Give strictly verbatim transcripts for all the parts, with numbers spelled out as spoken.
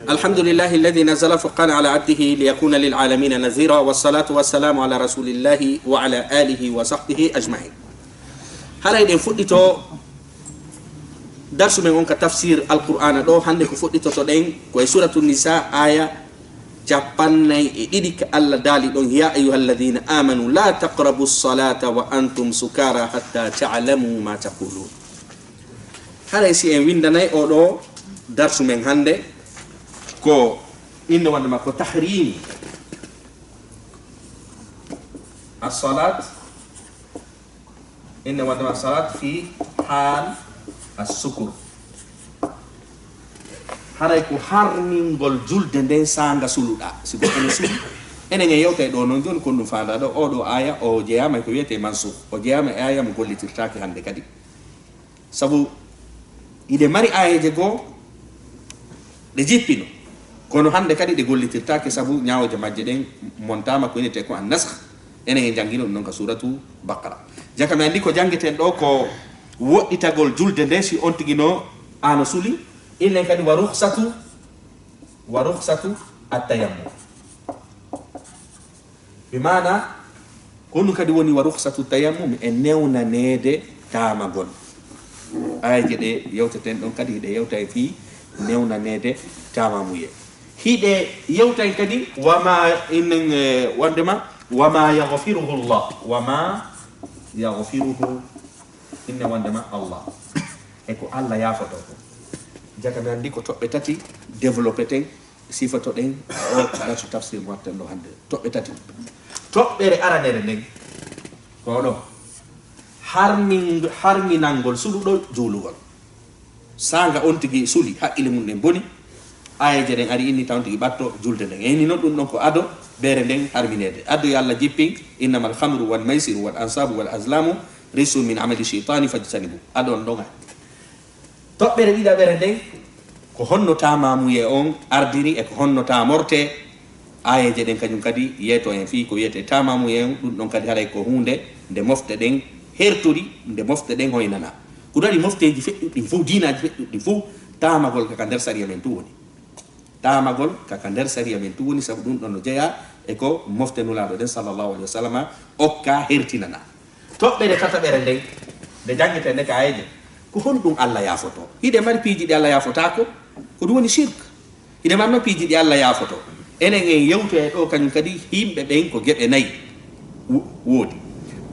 الحمد لله الذي نزل الفرقان على عبده ليكون للعالمين نذيرا، والصلاة والسلام على رسول الله وعلى آله وصحبه أجمعين. Haray ɗen fuɗɗito darsu men on ka tafsir Alqur'aana ɗoo. Hannde ko fuɗɗitoto ɗen ko e Suuratu Nisaa, aaya cappannayi e ɗiɗi, ka Alla daali ɗon: يا أيها الذين آمنوا لا تقربوا الصلاة وأنتم سكارى حتى تعلموا ما تقولون. Haray si en winndanay oo ɗoo darsu men hannde, ko innde wonde ma ko tahriimi as-salaat, innde wonde ma salaat fi haal as-sukur. Haray ko harmingol julde nden saanga suluɗaa. Si goɗɗo no suli, enen en yewtay ɗoo non jooni, ko ɗun faandaa ɗoo, oo ɗoo aaya, o jeyaama e ko wi'etee mansuukh. O jeyaama e aaya mo gollitirtaake hannde kadi. Sabu hiɗe mari aayeeje goo ɗe jippino, kono hannde kadi ɗe gollitirtaake, sabu ñaawooje majje ɗen montaama ko wi'etee ko an-nasakh. Enen en janngino ɗun non ka Suuratu Baqara. Jaka mi anndi ko janngeten ɗoo ko woɗɗitagol julde nde si on tigi no ano suli, enen kadi wa rukhsatu, wa rukhsatu at-tayammum. Bi maana, ko honɗun kadi woni wa rukhsatu tayammum? E newnaneede taamagol. Aayeeje ɗe yewteten ɗon kadi, hiɗe yewta e fii newnaneede taamamuyee. Hiɗe yewta en kadi, wa ma, inen, eh, wonde ma, wa ma yaghfiruhu Allah, wa ma yaghfiruhu, inne wonde ma Allah. E ko Alla yaafotoo kon. Jaka mi anndi ko toɓɓe tati développeten, sifotoɗen o darsu tafsir mo watten ɗoo hannde. Toɓɓe tati. Toɓɓere aranere nden, ko ɗoo. Harmin-, harminangol suluɗo juulugol. Saanga on tigi suli, haqqille mun ɗen boni. Aayeeje ɗen ari inni taw on tigi ɓatto julde nden. E inni non ɗun ɗon ko ado beere nden harmineede. Ado yo Alla jippin, إنما الخمر والميسر والأنصاب والأزلام رجس من عمل الشيطان فاجتنبوه. Ado on ɗon ari. Toɓɓere ɗiɗaɓere nden, ko honno taamamuyee on ardiri e ko honno taamortee? Aayeeje ɗen kañun kadi yeeto en fii ko wi'etee taamamuyee on, ɗun ɗon kadi haray ko huunde nde mofte ɗen hertori, nde mofte ɗen hoynanaa. Ko ɗun waɗi mofteeji feƴƴuɗi ɗin fow, diinaaji feƴƴuɗi ɗin fow, taamagol ka, ka nder sariya men tun woni. Taamagol ka, ka nder sariya men tun woni, sabu ɗun ɗon no jeyaa e ko mofte Nulaaɗo ɗen, sallallahu alayhi wa sallama, okkaa hertinanaa. Toɓɓere tataɓere nden, nde janngeten nde ka aayeeje, ko honɗun Alla yaafotoo? Hiɗe mari piiji ɗi Alla yaafotaako, ko ɗun woni shirk. Hiɗe mari non piiji ɗi Alla yaafotoo. Enen en yewtoyay ɗoo kañun kadi, yimɓe ɓen ko geɓe nayi wo-, woodi.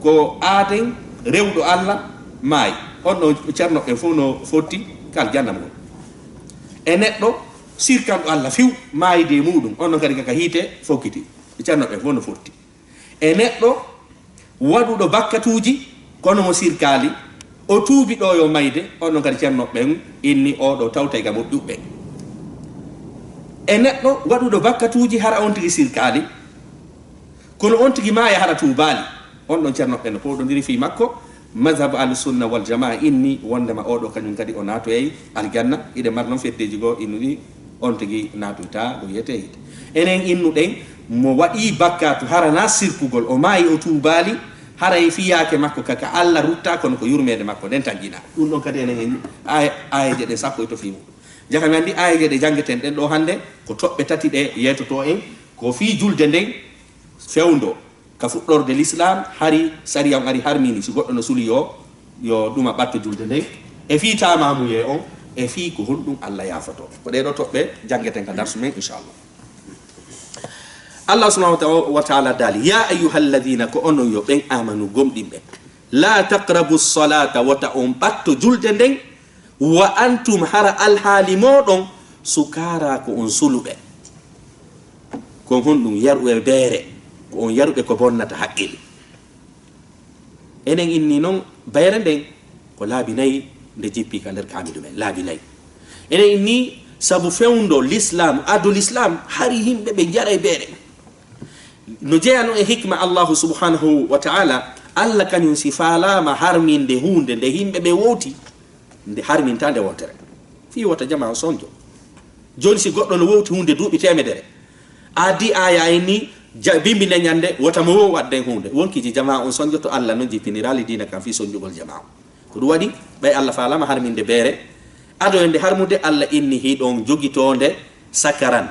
Ko aaden rewɗo Alla maayi, on ɗon ceerno ɓen fow no fotti ka aljanna mun. E neɗɗo sirkanɗo Alla fiw, maayde e muɗum, on ɗon kadi ka, ka hiite fokkiti, ceerno ɓen fow no fotti. E neɗɗo waɗuɗo bakkatuuji, kono mo sirkaali, o tuubi ɗoo yo mayde, on ɗon kadi ceerno ɓen inni oo ɗoo tawtay ka moƴƴuɓe. E neɗɗo waɗuɗo bakkatuuji, hara on tigi sirkaali, kono on tigi maaya hara tuubaali, on ɗon ceerno ɓen no powɗondiri fii makko. Madhhabu Ahlu Sunna wal Jamaa inni wondema oo ɗoo kañun kadi o naatoyay aljanna. Hiɗe mari non feddeeji goo innuɗi on tigi naatoytaa ko wi'etee hiite. Enen innuɗen mo waɗii bakkaatu hara naa sirkugol, o maayi o tuubaali, haray fiyaake makko ka, ka Alla ruttaa, kono ko yurmeende makko nden tanƴinaa. Ɗun ɗon kadi enen en aay-, aayeeje ɗen sappo e to fii muɗum. Jaka mi anndi aayeeje ɗe janngeten ɗen ɗoo hannde, ko toɓɓe tati ɗe yeetotoo en, ko fii julde nden fewndo. Ka fuɗɗorde Lislaam, hari sariya on ari harmini, si goɗɗo no suli yo, yo ɗuma ɓatto julde nden, e fii taamamuyee on, e fii ko honɗun Alla yaafotoo. Ko ɗee ɗoo toɓɓe janngeten ka darsu men, inchallah. Allah subhanahu wa ta-, wa ta'ala daali, "Ya ayyuhalladhina," ko onon yo ɓen, "amanu," gomɗinɓe, "la taqrabu salata," wota on ɓatto julde nden, "wa antum," hara alhaali mooɗon, "sukaara," ko on suluɓe. Kon honɗun? Yaruɓe beere, ko on yaruɓe ko bonnata haqqille. Enen inni non bayre nden ko laabi nayi nde jippi ka nder kaamilu men, laabi nayi. Enen inni sabu fewndo Lislaam, ado Lislaam, hari yimɓe ɓe jaray beere. No jeyaa non e hikma Allahu subhanahu wa ta'ala, Alla kañun si faalaama harminde huunde nde yimɓe ɓe wowti, nde harminta nde wontere. Fii wota jamaa on sonjo. Jooni si goɗɗo no wowti huunde duuɓi teemedere, a addi aaya en ni, ja-, bimbi nden ñande, wota mo wow waɗ nden huunde. Wonkiiji jamaa on sonjoto, Alla non jippiniraali diina kan fii sonjugol jamaa on. Ko ɗun waɗi, ɓay Alla faalaama harminde beere, ado e nde harmude, Alla inni hiɗon jogitoonde sakaran.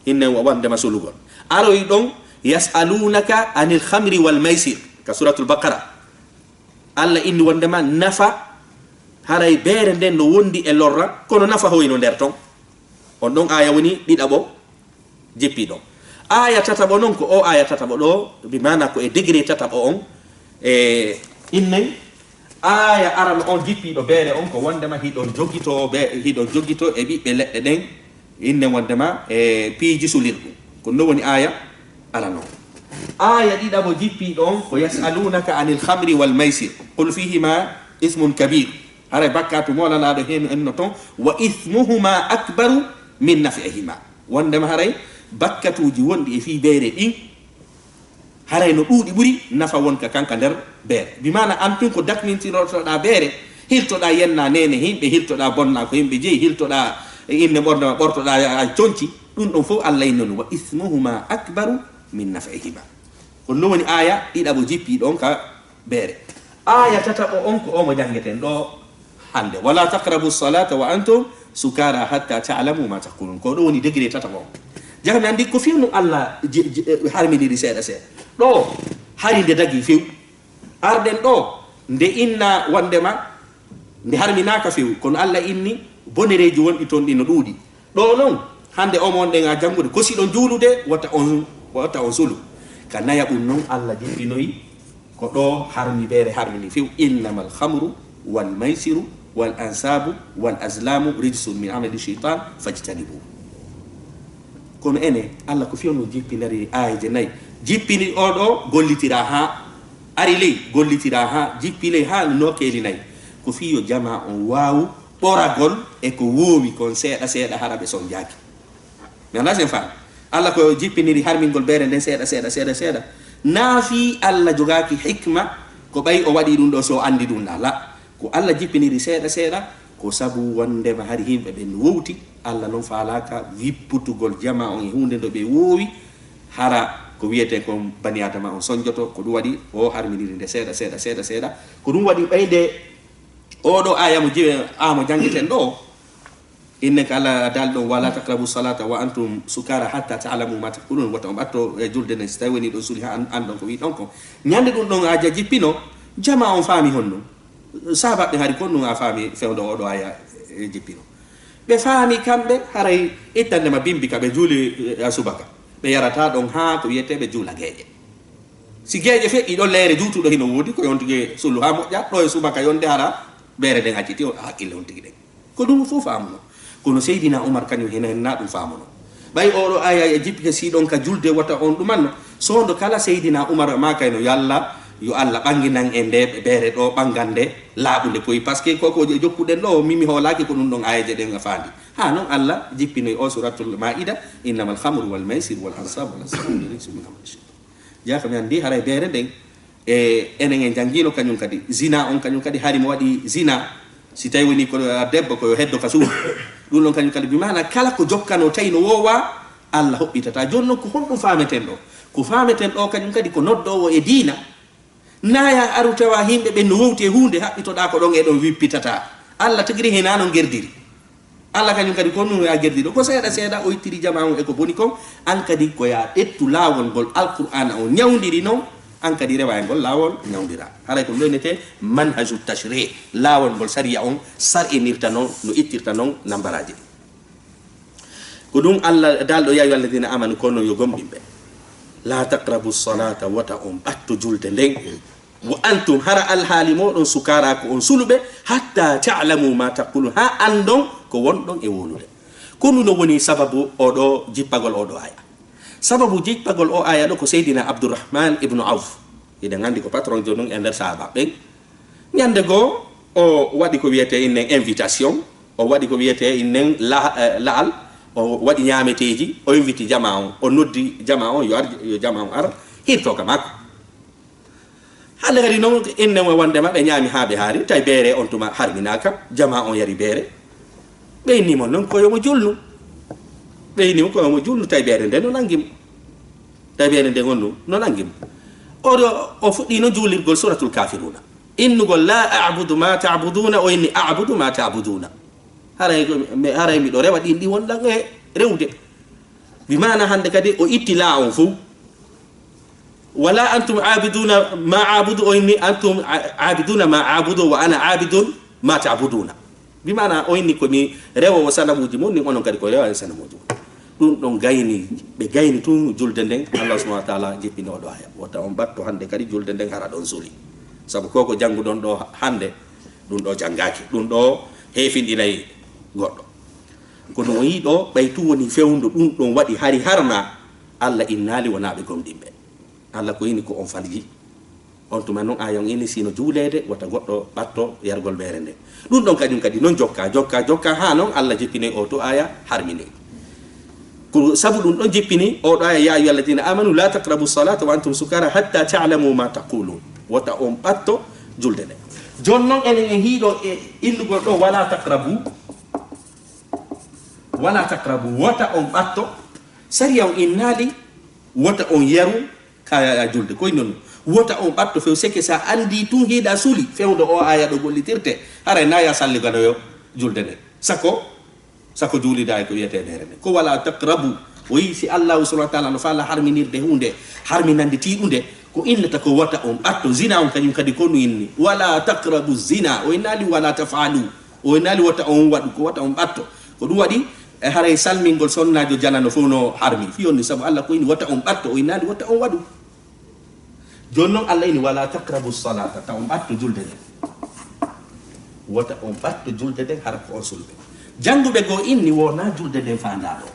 Inne wonndema solugol. Aroy ɗon, yas'alunaka anil khamri wal maysir, ka Suratul Baqara. Alla inni wonndema nafa, haray beere nden no wondi e lorra, kono nafa hoy no nder ton. On ɗon aaya woni ɗiɗaɓo jippi ɗon. Aaya tataɓo non, ko o aaya tataɓo ɗo, bi maana ko e degré tataɓo on, e innen, aaya arano on jippiiɗo beere on, ko wonndema hiɗon jogito be, hiɗon jogito e ɓiɓɓe leɗɗe ɗen, innen wonndema e piiji sulirɗum. Ko non woni aaya arano on. Aaya ɗiɗaɓo jippiiɗo on ko, "Yas'alunaka anil khamri wal maysir, qul fihima ismun kabir." Haray bakkatu moolanaaɗo heen enno ton, "wa ismuhuma akbaru min naf'ihima." Wonndema haray bakkatuuji wonɗi e fii beere ɗin, haray no ɗuuɗi ɓuri nafa won ka kanka nder beere. Bi maana an tun ko dakmintirotoɗaa beere, hiltoɗaa yennaa neene yimɓe, hiltoɗaa bonnaa ko yimɓe jeyi, hiltoɗaa e inne ɓornde ma, ɓortoɗaa a conci, ɗum ɗon fof Alla inno ɗum, "Wa ismuhuma akbaru min naf'ihima." Ko ɗum woni aaya ɗiɗaɓo jippiiɗo on ka beere. Aaya tataɓo on ko o mo janngeten ɗo hannde. "Wala taqrabu salata wa antum sukara hatta ta'lamu ma taqulun." Ko ɗo woni degré tataɓo on. Jaka mi anndi ko fewnu Alla ji-, ji-, harminiri seeɗa seeɗa. Ɗo hari nde dagi few. Arden ɗo nde inna wonndema nde harminaaka few, kono Alla inni bonereeji wonɗi ton ɗi no ɗuuɗi. Ɗoo non, hannde omo on ɗen a janngude, ko si ɗon juulude, wota on, wota on sulu. Ka nayaɓun non, Alla jippinoyi ko ɗoo harmi beere harmini few, "Innamal khamru wal maysiru wal ansabu wal azlamu rijsun min amali shaytan fajtanibu." Kono ene, Alla ko fewno jippiniri aayeeje nayi. Jippini oo ɗoo, gollitiraa haa ari ley, gollitiraa haa jippi ley haa nookeeli nayi. Ko fii yo jamaa on waawu ɓoragol e ko woowi kon seeɗa seeɗa hara ɓe sonjaaki. Mi anndaa si en faami. Alla ko jippiniri harmingol beere nden seeɗa, seeɗa, seeɗa, seeɗa. Naa fii Alla jogaaki hikma ko ɓay o waɗi ɗum ɗoo si o anndi ɗum naa la. Ko Alla jippiniri seeɗa, seeɗa, ko sabu wonndema hari yimɓe ɓen no wowti. Alla non faalaaka wipputugol jamaa on e huunde ndo ɓe woowi. Hara ko wiyetee kon bani Aadama on sonjoto, ko ɗum waɗi o harminiri nde seeɗa, seeɗa, seeɗa, seeɗa. Ko ɗum waɗi ɓay nde oo ɗoo aaya mo jiwe, a mo janngeten ɗoo, Innen ka Alla daali ɗon, "Wala taqrabu salata wa antum sukara hatta ta'lamu ma taqulun." Wota on ɓatto e julde nden, si tawi woni ɗon suli, haa an-, anndon ko wi'ɗon kon. Ñande ɗum ɗon aaja jippino, jamaa on faami honno. Sahaabaaɓe hari kon ɗum a faami fewndo oo ɗoo aaya e jippino. Ɓe faami kamɓe, haray ittande ma bimbi ka ɓe juuli, eh, subaka. Ɓe yarataa ɗon haa ko wiyetee ɓe juula geeƴe. Si geeƴe feƴƴi ɗon, leere juutuɗo hino woodi, ko yontude sulu haa moƴƴa, ɗoo e subaka yonde hara beere nden acciti o hakkille on tigi ɗen. Ko ɗum fof faamuno. Kono Seydina Umar kañum hino hen na ɗum faamuno. Ɓay oo ɗoo aaya e jippike si ɗon ka julde wota on ɗumanno. Soondo kala Seydina Umar maakayno, "Yo Alla, yo Alla ɓannginan en nde beere ɗoo ɓanngande laaɓunde poyi." Parce que ko ko jokkuɗen ɗoo, min mi hoolaaki ko ɗum ɗon aayeeje ɗen a faandi. Haa non Alla jippinoy o Suratul Maa'ida, "Innamal khamru wal maysiru wal ansabu wal azlamu rijsun min amali shaytan." Jaka mi anndi haray beere nden, e enen en janngiino kañum kadi. Zina on kañum kadi hari mo waɗi zina, si tawi woni ko, ah, debbo ko yo heddo ka suudu. Ɗum ɗon kañum kadi bi maana kala ko jokkanoo tawi no woowa, Alla hoɓɓitata. Jooni non ko honɗum faameten ɗoo? Ko faameten ɗoo kañum kadi ko noddoowo e diina. Naa ya aru tawa yimɓe ɓen no wowti e huunde, haɓɓitoɗaa ko ɗon e ɗon wippitata. Alla tigi hinaa non gerdiri. Alla kañum kadi ko ɗum ya gerdi ɗo. Ko seeɗa seeɗa o ittiri jamaa on e ko boni kon. An kadi ko ya ƴettu laawol ngol Alqur'aana on ñawndiri non, an kadi rewa e ngol laawol ñawndira. Haray ko ɗum ɗo innetee manhaju tashri', laawol ngol sariya on sar'inirta non, no ittirta non nambaraaji ɗin. Ko ɗum Alla daalɗo, "Yaa ayyuhal ladina amanu", ko non yo gomɗinɓe. "La taqrabu salata", wota on ɓatto julde nden. "Wa antum", hara alhaali mooɗon, "sukara", ko on suluɓe, "hatta ta'lamu ma taqulun", haa anndon ko wonɗon e wowlude. Ko ɗum no woni sababu oo ɗoo jippagol oo ɗoo aaya. Sababu jippagol oo aaya ɗoo ko Seydina Abdurrahman ibnu Awf. Hiɗen anndi ko patron jooni e nder sahaaba ɓen. Ñande goo, o waɗi ko wiyetee innen invitation, o waɗi ko wiyetee innen la-, eh, la'al, o waɗi ñaameteeji, o inviti jamaa on, o noddi jamaa on, yo ar, yo jamaa on ar, hirtoo ka maako. Hannde kadi non, innen wonndema ɓe ñaami haa ɓe haari, tawi beere on tuma harminaaka, jamaa on yari beere. Ɓe inni mo non ko yo mo julnu. Ɓe inni mo ko yo mo julnu, tawi beere nden no nangi mo. Tawi beere nden on ɗum no nangi mo. O ɗo, o fuɗɗii non juulirgol Suratul Kafiruna. Innugol, "La a'budu ma ta'buduna", o inni, "A'budu ma ta'buduna." Haray ko, mi, haray miɗo rewa ɗin ɗi wonɗan e rewde. Bi maana hannde kadi o itti laa on fow. Wala antum aabiduna ma a'budu, o inni antum a-, aabiduna ma a'budu wa ana aabidun ma ta'buduna. Bi maana o inni ko mi rewoowo sanamuuji mon, ni onon kadi ko rewooɓe sanamuuji mon. Ɗun ɗon gayni, ɓe gayni tun julde nden, Allah subhanahu wa ta'ala jippini oo ɗoo aaya. Wota on ɓatto hannde kadi julde nden hara ɗon suli. Sabu ko ko jannguɗon ɗoo hannde, ɗun ɗoo janngaaki. Ɗun ɗoo heefinɗinay goɗɗo. Kono o yi'i ɗoo, ɓay tun woni fewndo ɗun ɗon waɗi hari harma, Allah innaali wonaa ɓe gomɗinɓe. Allah ko inni ko on falji. On tuma non aaya on inni si no juuleede, wota goɗɗo ɓatto yargol meere nden. Ɗun ɗon kañun kadi non jokka, jokka, jokka, haa non Allah jippinay oo to aaya harminay. Ko sabu ɗun ɗon jippini oo ɗoo aaya, "Ya ayyuhalladhina amanu la taqrabu salata wa antum sukara hatta ta'lamu ma taqulun." Wota on ɓatto julde nden. Jon non enen en hiiɗo e innugol ɗoo wala taqrabu, wala taqrabu, wota on ɓatto. Sariya on innaali wota on yaru ka julde. Koy non, wota on ɓatto few, seke sa anndi tun hiɗa suli, fewndo oo aaya ɗoo gollitirte, haray na ya salliganoyo julde nden. Sako, sako juulida e ko wi'etee meere nden. Ko wala taqrabu, o yi'i si Allahu subhanahu wa ta'ala no faala harminirde huunde, harminande tiiɗunde, ko innata ko wota on ɓatto. Zina on kañun kadi ko no inni. Wala taqrabu zina, o innaali wala taf'alu. O innaali wota on waɗu, ko wota on ɓatto. Ko ɗun waɗi, e haray salmingol sonnaajo janano fow no harmi. Fii on ni, sabu Allah ko inni wota on ɓatto, o innaali wota on waɗu. Jon non Allah inni, "Wala taqrabu salata," ta on ɓatto julde nden. Wota on ɓatto julde nden, hara ko on suluɓe. Jannguɓe goo inni, wonaa julde nden faandaa ɗoo.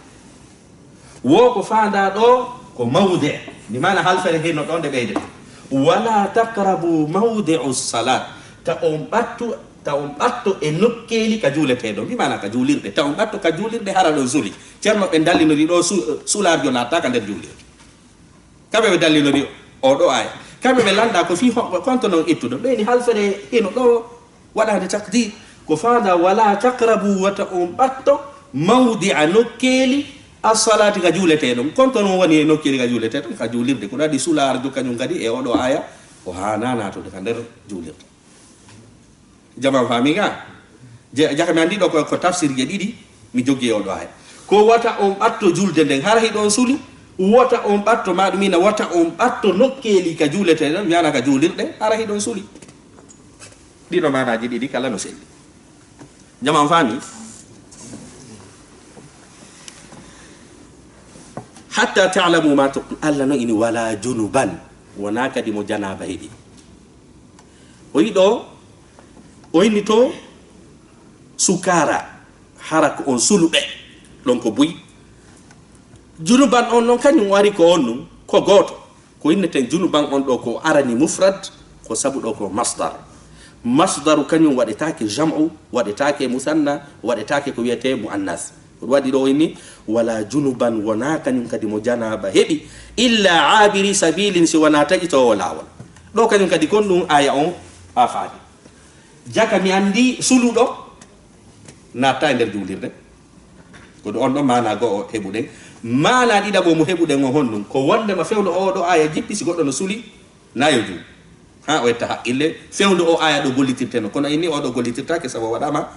Wo ko faandaa ɗoo ko mawdi', bi maana halfere hino ɗoo nde ɓeydete. "Wala taqrabu mawdi'u salat." Ta on ɓattu, ta on ɓatto e nokkeeli ka juuletee ɗon, bi maana ka juulirɗe. Ta on ɓatto ka juulirɗe hara ɗon suli. Ceerno ɓe dallinori ɗoo su-, sulaarjo naattaa ka nder juulirde. Kamɓe ɓe dallinori oo ɗoo aaya. Kamɓe ɓe landaa ko fii hoɓɓe konto non ittuɗo. Ɓe ni halfere hino ɗoo waɗaande takdir. Ko faandaa wala taqrabu, wota on ɓatto, mawdi'a, nokkeeli, as-salaati, ka juuletee ɗon. Konto non woni e nokkeeli ka juuletee ɗon, ka juulirde. Ko ɗaɗi sulaarjo kañun kadi e oo ɗoo aaya, o haanaa naatude ka nder juulirde. Jamaa faami ka? Je-, jaka mi anndi ɗoo ko, ko tafsirje ɗiɗi mi joggi e oo ɗoo aaya. Ko wota on ɓatto julde nden, hara hiɗon suli, wota on ɓatto, maa ɗum ina wota on ɓatto nokkeeli ka juuletee ɗon, mi wi'aana ka juulirɗe, hara hiɗon suli. Ɗiɗo maanaaji ɗiɗi kala no selli. Jamaa on faami? "Hatta ta'lamu ma taqul," Allah no ini, "wala junuban," wonaa kadi mo janaaba heɓi. O yiɗo, o inni to sukaara, hara ko on suluɓe, ɗon ko buy. Junuban on non kañun o ari ko on nun, ko gooto. Ko inneten junuban on ɗoo ko arani mufrad, ko sabu ɗoo ko masdar. Masdaru kañun waɗetaake jam'u, waɗetaake musanna, waɗetaake ko wi'etee mu'annas. Ko ɗum waɗi ɗoo inni, "Wala junuban," wonaa kañun kadi mo janaaba heɓi, "illa aabiri sabilin," si wonaa taƴitoowo laawol. Ɗoo kañun kadi kon ɗum aaya on a faami. Jaka mi anndi suluɗo naattaa e nder juulirde. Ko ɗum on ɗon maanaa go'o heɓuɗen. Maanaa ɗiɗaɓo mo heɓuɗen on honɗum? Ko wonndema fewndo oo ɗoo aaya jippi, si goɗɗo no suli, na yo juul. Haa o etta haqqille, fewndo oo aaya ɗoo gollitirtee non. Kono inni oo ɗoo gollitirtaake, sabu o waɗaama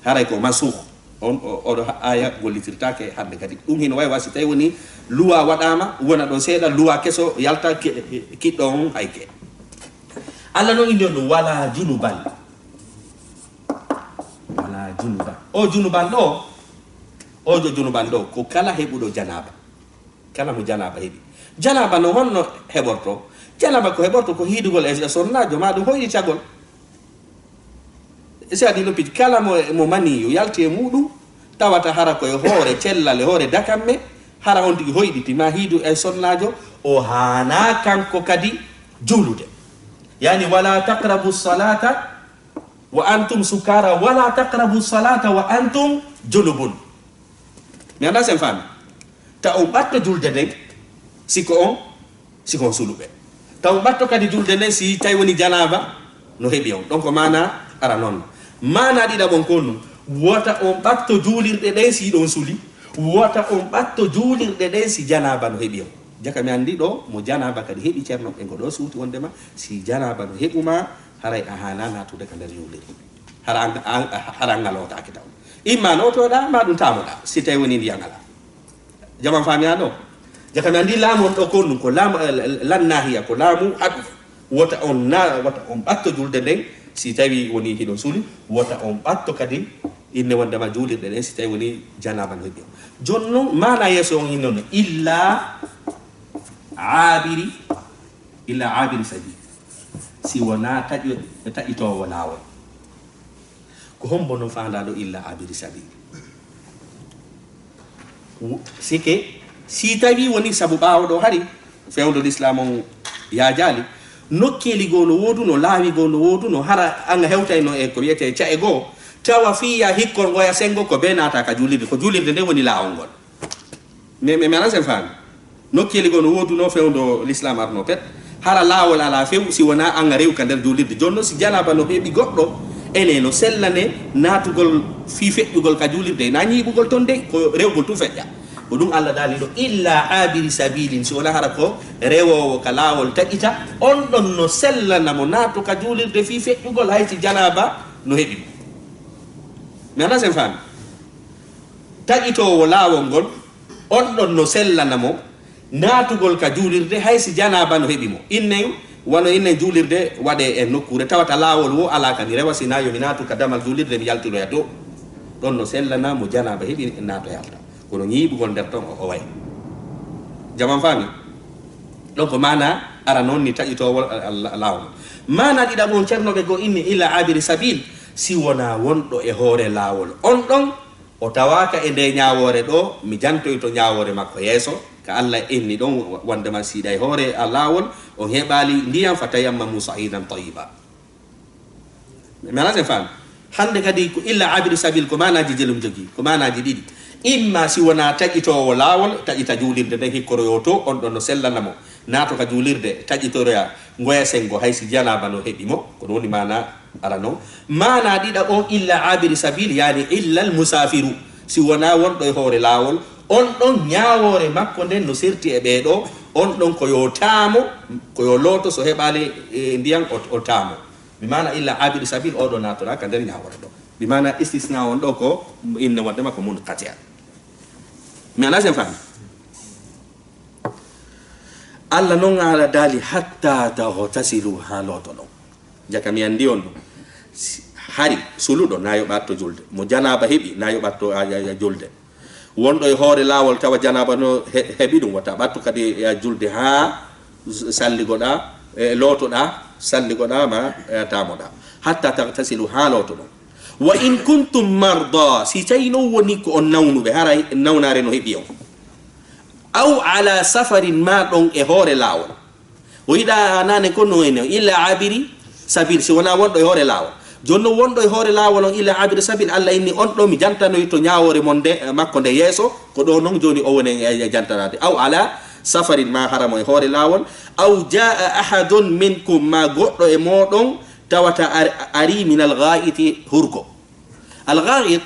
haray ko mansuukh. On, o, oo ɗoo aaya gollitirtaake hannde kadi. Ɗum hino wayi wa si tawi woni luwa waɗaama, wona ɗon seeɗa, luwa keso yalta, ki-, kiɗɗo on hayke. Allah non inni on ɗum, "Wala junuban." Wala junuban. O junuban ɗoo, o jo junuban ɗoo, ko kala heɓuɗo janaaba. Kala mo janaaba heɓi. Janaaba no honno heɓortoo? Janaaba ko heɓortoo ko hiidugol e, e sonnaajo, maa ɗum hoyɗitagol. E si a ɗi loppiti, kala mo, mo maniyu yalti e muuɗum, tawata hara ko e hoore cellal, e hoore dakamme, hara on tigi hoyɗiti, maa hiidu e sonnaajo, o haanaa kanko kadi juulude. Yani, "Wala taqrabu salata wa antum sukara, wala taqrabu salata wa antum junubun." Mi anndaa si en faami. Ta on ɓatto julde nden, si ko on, si ko on suluɓe. Ta on ɓatto kadi julde nden, si tawi woni janaaba no heɓi on. Donc, maanaa ara non. Maanaa ɗiɗaɓon kon nun, wota on ɓatto juulirɗe ɗen si hiɗon suli, wota on ɓatto juulirɗe ɗen si janaaba no heɓi on. Jaka mi anndi ɗoo, mo janaaba kadi heɓi, Ceerno, e ngo ɗoo suuti wondema, si janaaba no heɓu ma, haray a haanaa naatude ka nder juulirde. Hara an, an, hara an ŋalootaake taw. Imma nootoɗaa, maa ɗum taamoɗaa, si tawi woni ndiyan alaa. Jaman faami an ɗo? Jaka mi anndi laamu on ɗo ko ɗum, ko laamu, eh, lan naahiya, ko laamu haɗu. Wota on na-, wota on ɓatto julde nden, si tawi woni hiɗon suli, wota on ɓatto kadi inne wondema juulirɗe ɗen, si tawi woni janaaba no heɓi on. Jon non, maana yeeso on inno no, illa aabiri, illa aabiri sabiil. Si wonaa taƴo-, taƴitoowo laawol. Ko hombo non faandaa ɗo illa abiri sabiil? Wo-, sike, si tawi woni sabu ɓaawo ɗo hari, fewndo Lislaam on yaajaali, nokkeeli goo no wooduno, laawi goo no wooduno, hara an a hewtayno e ko wi'etee ca'e goo, tawa fii ya hikkon ngoya sengo ko bee naata ka juulirde, ko juulirde nden woni laawol ngol. Mi, mi, mi alaa sen faami. Nokkeeli goo no woodunoo fewndo Lislaam arnoo pet. Hara laawol alaa few si wonaa an a rewu ka nder juulirde. Jooni non si janaaba no heɓi goɗɗo, ene no sellane naatugol fii feƴƴugol ka juulirde, naa ñiiɓugol ton dey, ko rewgol tun feƴƴa. Ko ɗun Alla daali ɗo, "Illa aabiri sabiilin", si wonaa hara ko rewoowo ka laawol taƴita, on ɗon no sellana mo naato ka juulirde fii feƴƴugol, hay si janaaba no heɓi mo. Mi alaa sen faami. Taƴitoowo laawol ngol, on ɗon no sellana mo naatugol ka juulirde, hay si janaaba no heɓi mo. Innen, wano innen juulirde waɗee e nokkuure, tawata laawol woo alaa ka mi rewa, sinaa yo mi naatu ka damal juulirde, mi yaltiroya dow. Ɗon no sellana mo janaaba heɓi naato yalta. Kono ñiiɓugol nder ton o, o way. Jaman faami? Ɗon ko maana ara non ni taƴitoowol, a, a, laawol. Maana ɗiɗaɓo on cernooɓe goo inni illa abiri sabiil, si wonaa wonɗo e hoore laawol. On ɗon O tawaaka e ndee ñaawoore ɗoo, mi jantoyto ñaawoore makko yeeso, ka Alla inni ɗon, wonndema si hiɗa e hoore a laawol, on heɓaali ndiyan, "fatayammamu sa'idan tayyiba." Mi alaa sen faami. Hannde kadi ko illa abiri sabiil ko maanaaji jelum jogii, ko maanaaji ɗiɗi. Imma si wonaa taƴitoowo laawol, taƴita juulirde nden hikkoroyoo to, on ɗon no sellana mo. Naato ka juulirde, taƴitoroya, ngoya senngo, hay si janaaba no heɓi mo, ko ɗun woni maana arano. Maana ɗiɗaɓo, illa abiri sabil, yaani illa al musaafiru, si wonaa wonɗo e hoore laawol, on ɗon ñaawoore makko nden no serti e ɓee ɗoo, on ɗon ko yo taamo, ko yo looto, so heɓaali, e, ndiyan, o, o taamo. Bi maana illa abiri sabil, oo ɗoo naatoraa ka nder ñaawoore ɗoo. Bi maana istisna on ɗoo ko inne wonndema ko munqati. Mi alaa sen faami. Alla non Alla daali, "Hatta taghtasilu," haa lootoɗon. Jaka mi anndi on ɗum. Si, hari suluɗo na yo ɓatto julde. Mo janaaba heɓi na yo ɓatto a, a, a julde. Wonɗo e hoore laawol tawa janaaba no he-, heɓi ɗum, wota ɓatto kadi a julde haa s-, salligoɗaa, e, lootoɗaa, salligoɗaa ma, e, taamoɗaa. "Hatta taghtasilu," haa lootoɗon. "Wa in kuntum marda," si tawi non woni ko on nawnuɓe, haray nawnaare no heɓi on. "Aw ala safarin," maa ɗon e hoore laawol. O yiɗa naane ko no ene, "illa abiri sabil," si wonaa wonɗo e hoore laawol. Jooni non wonɗo e hoore laawol on, "illa abiri sabil," Alla inni on ɗoo mi jantanoyto ñaawoore mon nde, makko nde yeeso, ko ɗoo non jooni o woni e, e jantanaade. "Aw ala safarin," maa hara mo e hoore laawol. "Aw jaa ahadun minkum," maa goɗɗo e mooɗon tawata ar-, ari minal ghaa'iti hurgo. Al ghaa'it,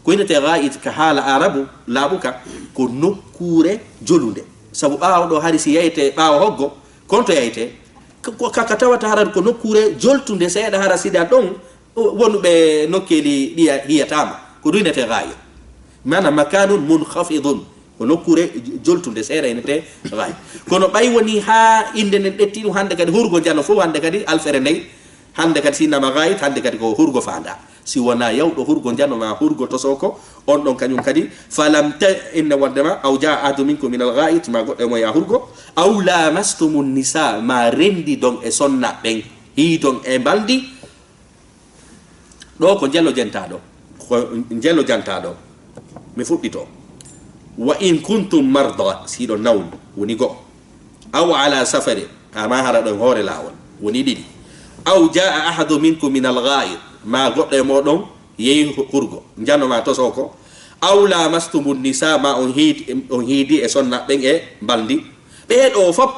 ko innetee ghaa'it ka haala Aarabu laaɓuka, ko nokkuure jolunde. Sabu ɓaawo ɗoo hari si yahete ɓaawo hoggo, kon to yahete, ka, ka, ka tawata hara ko nokkuure joltunde seeɗa hara sida ɗon wonuɓe nokkeeli ɗiya hiyataama. Ko ɗun innetee ghaa'it. Maana makaanun munkhafidun. Ko nokkuure joltunde seeɗa innetee ghaa'it. Kono ɓay woni haa innde nden ƴetti ɗum hannde kadi hurgo njano fof hannde kadi alfere ndey. Hannde kadi si innama ghaa'it, hannde kadi ko hurgo faandaa. Si wonaa yawɗo hurgo njano maa hurgo tosoko, on ɗon kañum kadi, falam ta-, inna wonndema, aw jaa ahadu minkum minal ghaa'it, maa goɗɗo e mon yaa hurgo, aw laamastumun nisaa, maa renndidon e sonna ɓen, hiidon e mbalndi. Ɗoo ko njelo jentaaɗo, ko njelo jantaaɗo. Mi fuɗɗito. "Wa in kuntum marda," si hiɗon nawni, woni go'o. "Aw ala safari," maa hara ɗon hoore laawol, woni ɗiɗi. "Aw jaa ahadu minkum minal ghaa'it," maa goɗɗo e mooɗon yehi hu-, hurgo, njano maa tosoko. "Aw laamastumun nisaa," maa on hiidi, on hiidi e sonna ɓen e mbalndi. Ɓee ɗoo fof,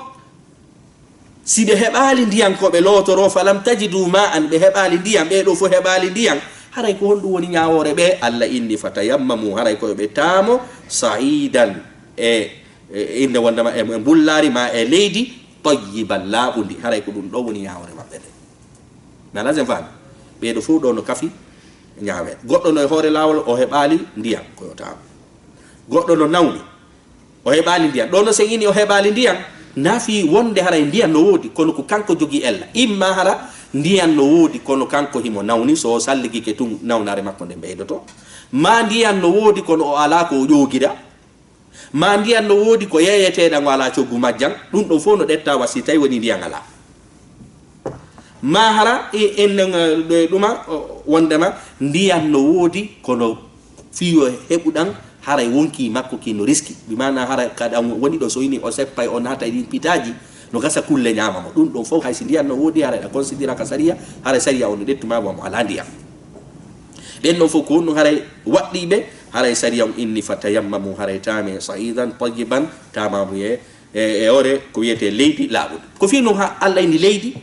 si ɓe heɓaali ndiyan ko ɓe lootoroo, "falam tajidu maa'an," ɓe heɓaali ndiyan, ɓee ɗoo fof heɓaali ndiyan, haray ko honɗum woni ñaawoore ɓe? Alla inni, "Fatayammamu," haray ko yo ɓe taamo, "sa'idan," e e, innde wonndema e, e mbullaari maa e leydi, tayyiban, laaɓundi. Haray ko ɗum ɗoo woni ñaawoore maɓɓe nden. Mi alaa sen faami. Ɓee ɗoo fof ɗoo no kafi ñaaweede. Goɗɗo no e hoore laawol, o heɓaali ndiyan, ko yo taamo. Goɗɗo no nawni, O heɓaali ndiyan. Ɗoo no sen ini o heɓaali ndiyan, naa fii wonde haray ndiyan no woodi, kono ko kanko jogii ella. Imma hara ndiyan no woodi, kono kanko himo nawni, so o salligike tun, nawnaare makko nden ɓeydoto. Maa ndiyan no woodi, kono o alaa ko o ƴoogira. Maa ndiyan no woodi ko yeeyeteeɗan o alaa coggu majjan. Ɗun ɗon fow no ɗettaa wa si tawi woni ndiyan alaa. Maa hara e, en, eh, ɗuma, o, wondema ndiyan no woodi, kono fii yo heɓu ɗan, haray wonkii makko kii no riski. Bi maana hara ka ɗan woni ɗo so ini o seppay o naata e ɗin pitaaji, no gasa kulle ñaama mo. Ɗun ɗon fow hay si ndiyan no woodi, haray ɗa considéra ka sariya, haray sariya on no ɗettu maa wa mo alaa ndiyan. Ɗen ɗon fow ko honɗun haray waɗɗii ɓe, haray sariya on inni fa tayammamu, haray taame sa'idan tayyiban, taamaamu ye e, e hoore ko wiyetee leydi laaɓundi. Ko fii non ha Alla inni leydi,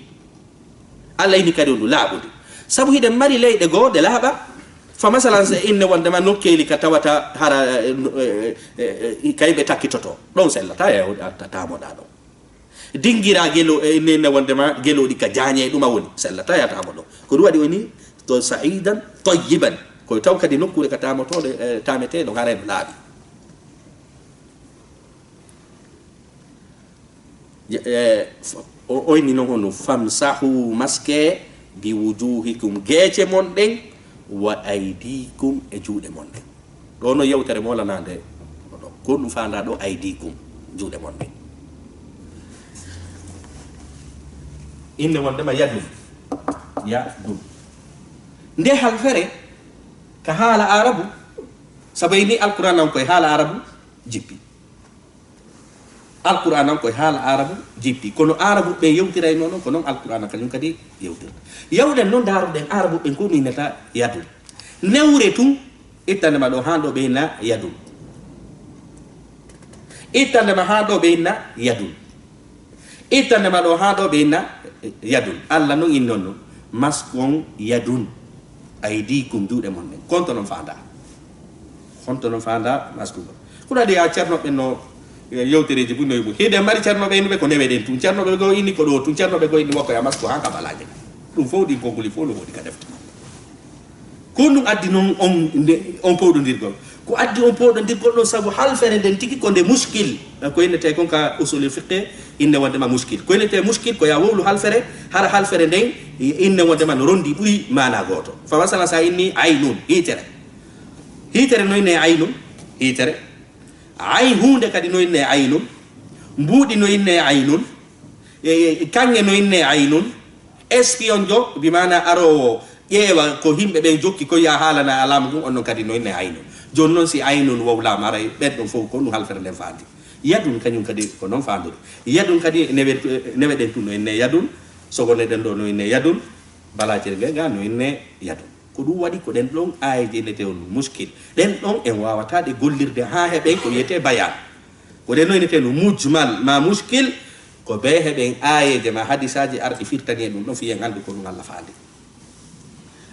Alla inni kadi on ndu laaɓundi. Sabu hiɗen mari leyɗe goo ɗe laaɓaa. Fa masalan, si inne wondema nokkeeli ka tawata hara, eh, no, eh, eh, eh, kay ɓe takkitotoo. Ɗon sellataa e ta-, taamoɗaa ɗon. Dingiraa gelo, eh, inne wondema gelooɗi ka jaañe e ɗuma woni, sellataa e a taamo ɗon. Ko ɗun waɗi woni to sa'idan tayyiban. Ko taw kadi nokkuure ka taamotooɗe, eh, taametee ɗon haray no laaɓi. Je-, eh, f-, o, o inni non honɗun, "Famsahu", maskee, "bi wujuhikum", geece mon ɗen, "wa aydikum", e juuɗe mon ɗen. Ɗoo no yewtere moolanaande, ko ɗun faandaa ɗoo, "aydikum", juuɗe mon ɗen. Inne wondema yadun, yadun. Nde halfere, ka haala Aarabu, sabu inni Alqur'aana on ko e haala Aarabu jippi. Alqur'aana on ko e haala Aarabu jippi. Kono Aarabuɓe ɓen yewtirayno non, ko non Alqur'aana kañun kadi yewtirta. Yawɗen non, ndaaruɗen Aarabuɓe ɓen ko ɗun innata yadun. Newre tun, ittande ma ɗoo haa ɗoo ɓe inna yadun. Ittande ma haa ɗoo ɓe inna yadun. Ittande ma ɗoo haa ɗoo ɓe inna yadun. Alla non inni on non. Masku on yadun. Aydikum, juuɗe mon ɗen. Ko honto non faandaa? Honto non faandaa maskugol? Ko ɗun waɗi a ceernooɓe no, eh, yewtereeji buy no e mun. Hiɗen mari ceernooɓe innuɓe ko newe ɗen tun. Ceernooɓe goo inni ko ɗoo tun. Ceernooɓe goo inni wokkoya masku haa ka balaaje. Ɗun fow ɗin konnguli fow no woodi ka defte. Ko honɗun addi non on, nde, on powɗondirgol? Ko addi on powɗondirgol ɗon sabu halfere nden tigi ko nde muskil. Ko innetee kon ka usulul fiqh, inne wondema muskil. Ko innetee muskil ko yo a wowlu halfere, hara halfere nden, inne wondema no rondi ɓuri maanaa gooto. Fa masala si a inni aynun, hiitere. Hiitere no innee aynun, hiitere. Ay huunde kadi no innee aynun. Mbuuɗi no innee aynun. E, e, kaŋŋe no innee aynun. Espion jo, bi maana aroowo ƴeewa ko yimɓe ɓen jokki, ko yi'a haalana alaama ɗun, on non kadi no innee aynun. Jooni non, si aynun wowlaama, haray ɓen ɗon fow ko ɗun halfere nden faandi. Yadun kañun kadi ko non faandori. Yadun kadi newe, newe ɗen tun no innee yadun, sogone ɗen ɗoo no innee yadun, balaacel ngel ngal no innee yadun. Ko ɗun waɗi ko ɗen ɗon aayeeje innetee on muskil. Ɗen ɗon en waawataa ɗe gollirde haa heɓen ko wiyetee bayaan. Ko ɗen ɗon innetee no mujmal maa muskil, ko bee heɓen aayeeje maa hadiisaaji arɗi firtani en ɗun ɗon fii en anndu ko ɗun Alla faandi.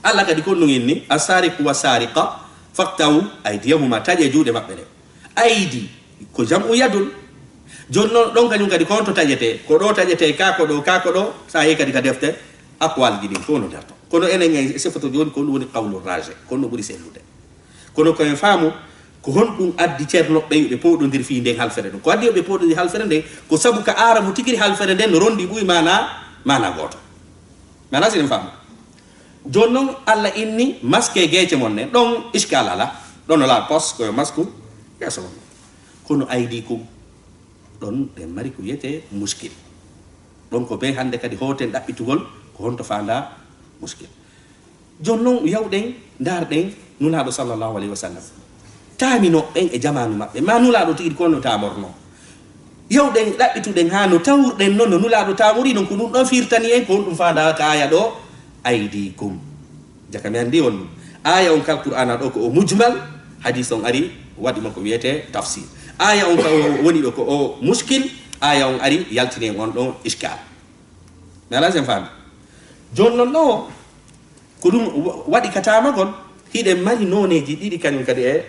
Alla kadi ko ɗun inni, "As-saariqu was-saariqa faqta'u aydiyahuma", taƴee juuɗe maɓɓe ɗen. Aydi ko jam'u yadun. Jooni non, ɗon kañun kadi ko honto taƴetee? Ko ɗoo taƴetee, kaa ko ɗoo, kaa ko ɗoo, si a yehi kadi ka defte aqwaalji ɗin, ko no nder ton. Kono enen en sifoto jooni ko ɗun woni qawlu raaji, ko ɗun ɓuri sellude. Kono ko en faamu, ko honɗun addi ceernooɓe ɓen yo ɓe powɗondir fii nden halfere ɗon? Ko addi yo ɓe powɗondir halfere nden, ko sabu ka Aarabu tigiri halfere nden no rondi ɓuri maanaa, maanaa gooto. Maanaa si en faamu. Jooni non, Alla inni, "Maskee geece mon ɗen." Ɗon iskaal alaa. Ɗon no laaɓi pos, ko yo masku geese mon. Kono aydikum, ɗon ɗen mari ko wiyetee muskil. Ɗon ko bee hannde kadi hooten ɗaɓɓitugol ko honto faandaa muskil. Jooni non, yawɗen, ndaarɗen Nulaaɗo, sallallahu alayhi wa sallam, taaminooɓe ɓen e jamaanu maɓɓe, maa Nulaaɗo tigi ko no taamornoo. Yawɗen, ɗaɓɓituɗen haa no tawruɗen non no Nulaaɗo taamori non, ko ɗun ɗon firtani en ko honɗun faandaa ka aaya ɗoo, aydikum. Jaka mi anndi on ɗun. Aaya on ka Alqur'aana ɗoo ko o mujmal, hadiis on ari waɗi mo ko wiyetee tafsiir. Aaya on ka o woni ɗoo ko o muskil, aaya on ari yaltini en on ɗon iskaal. Mi alaa si en faami. Jooni non ɗoo, ko ɗun wa-, waɗi ka taamagol, hiɗen mari nooneeji ɗiɗi kañun kadi e,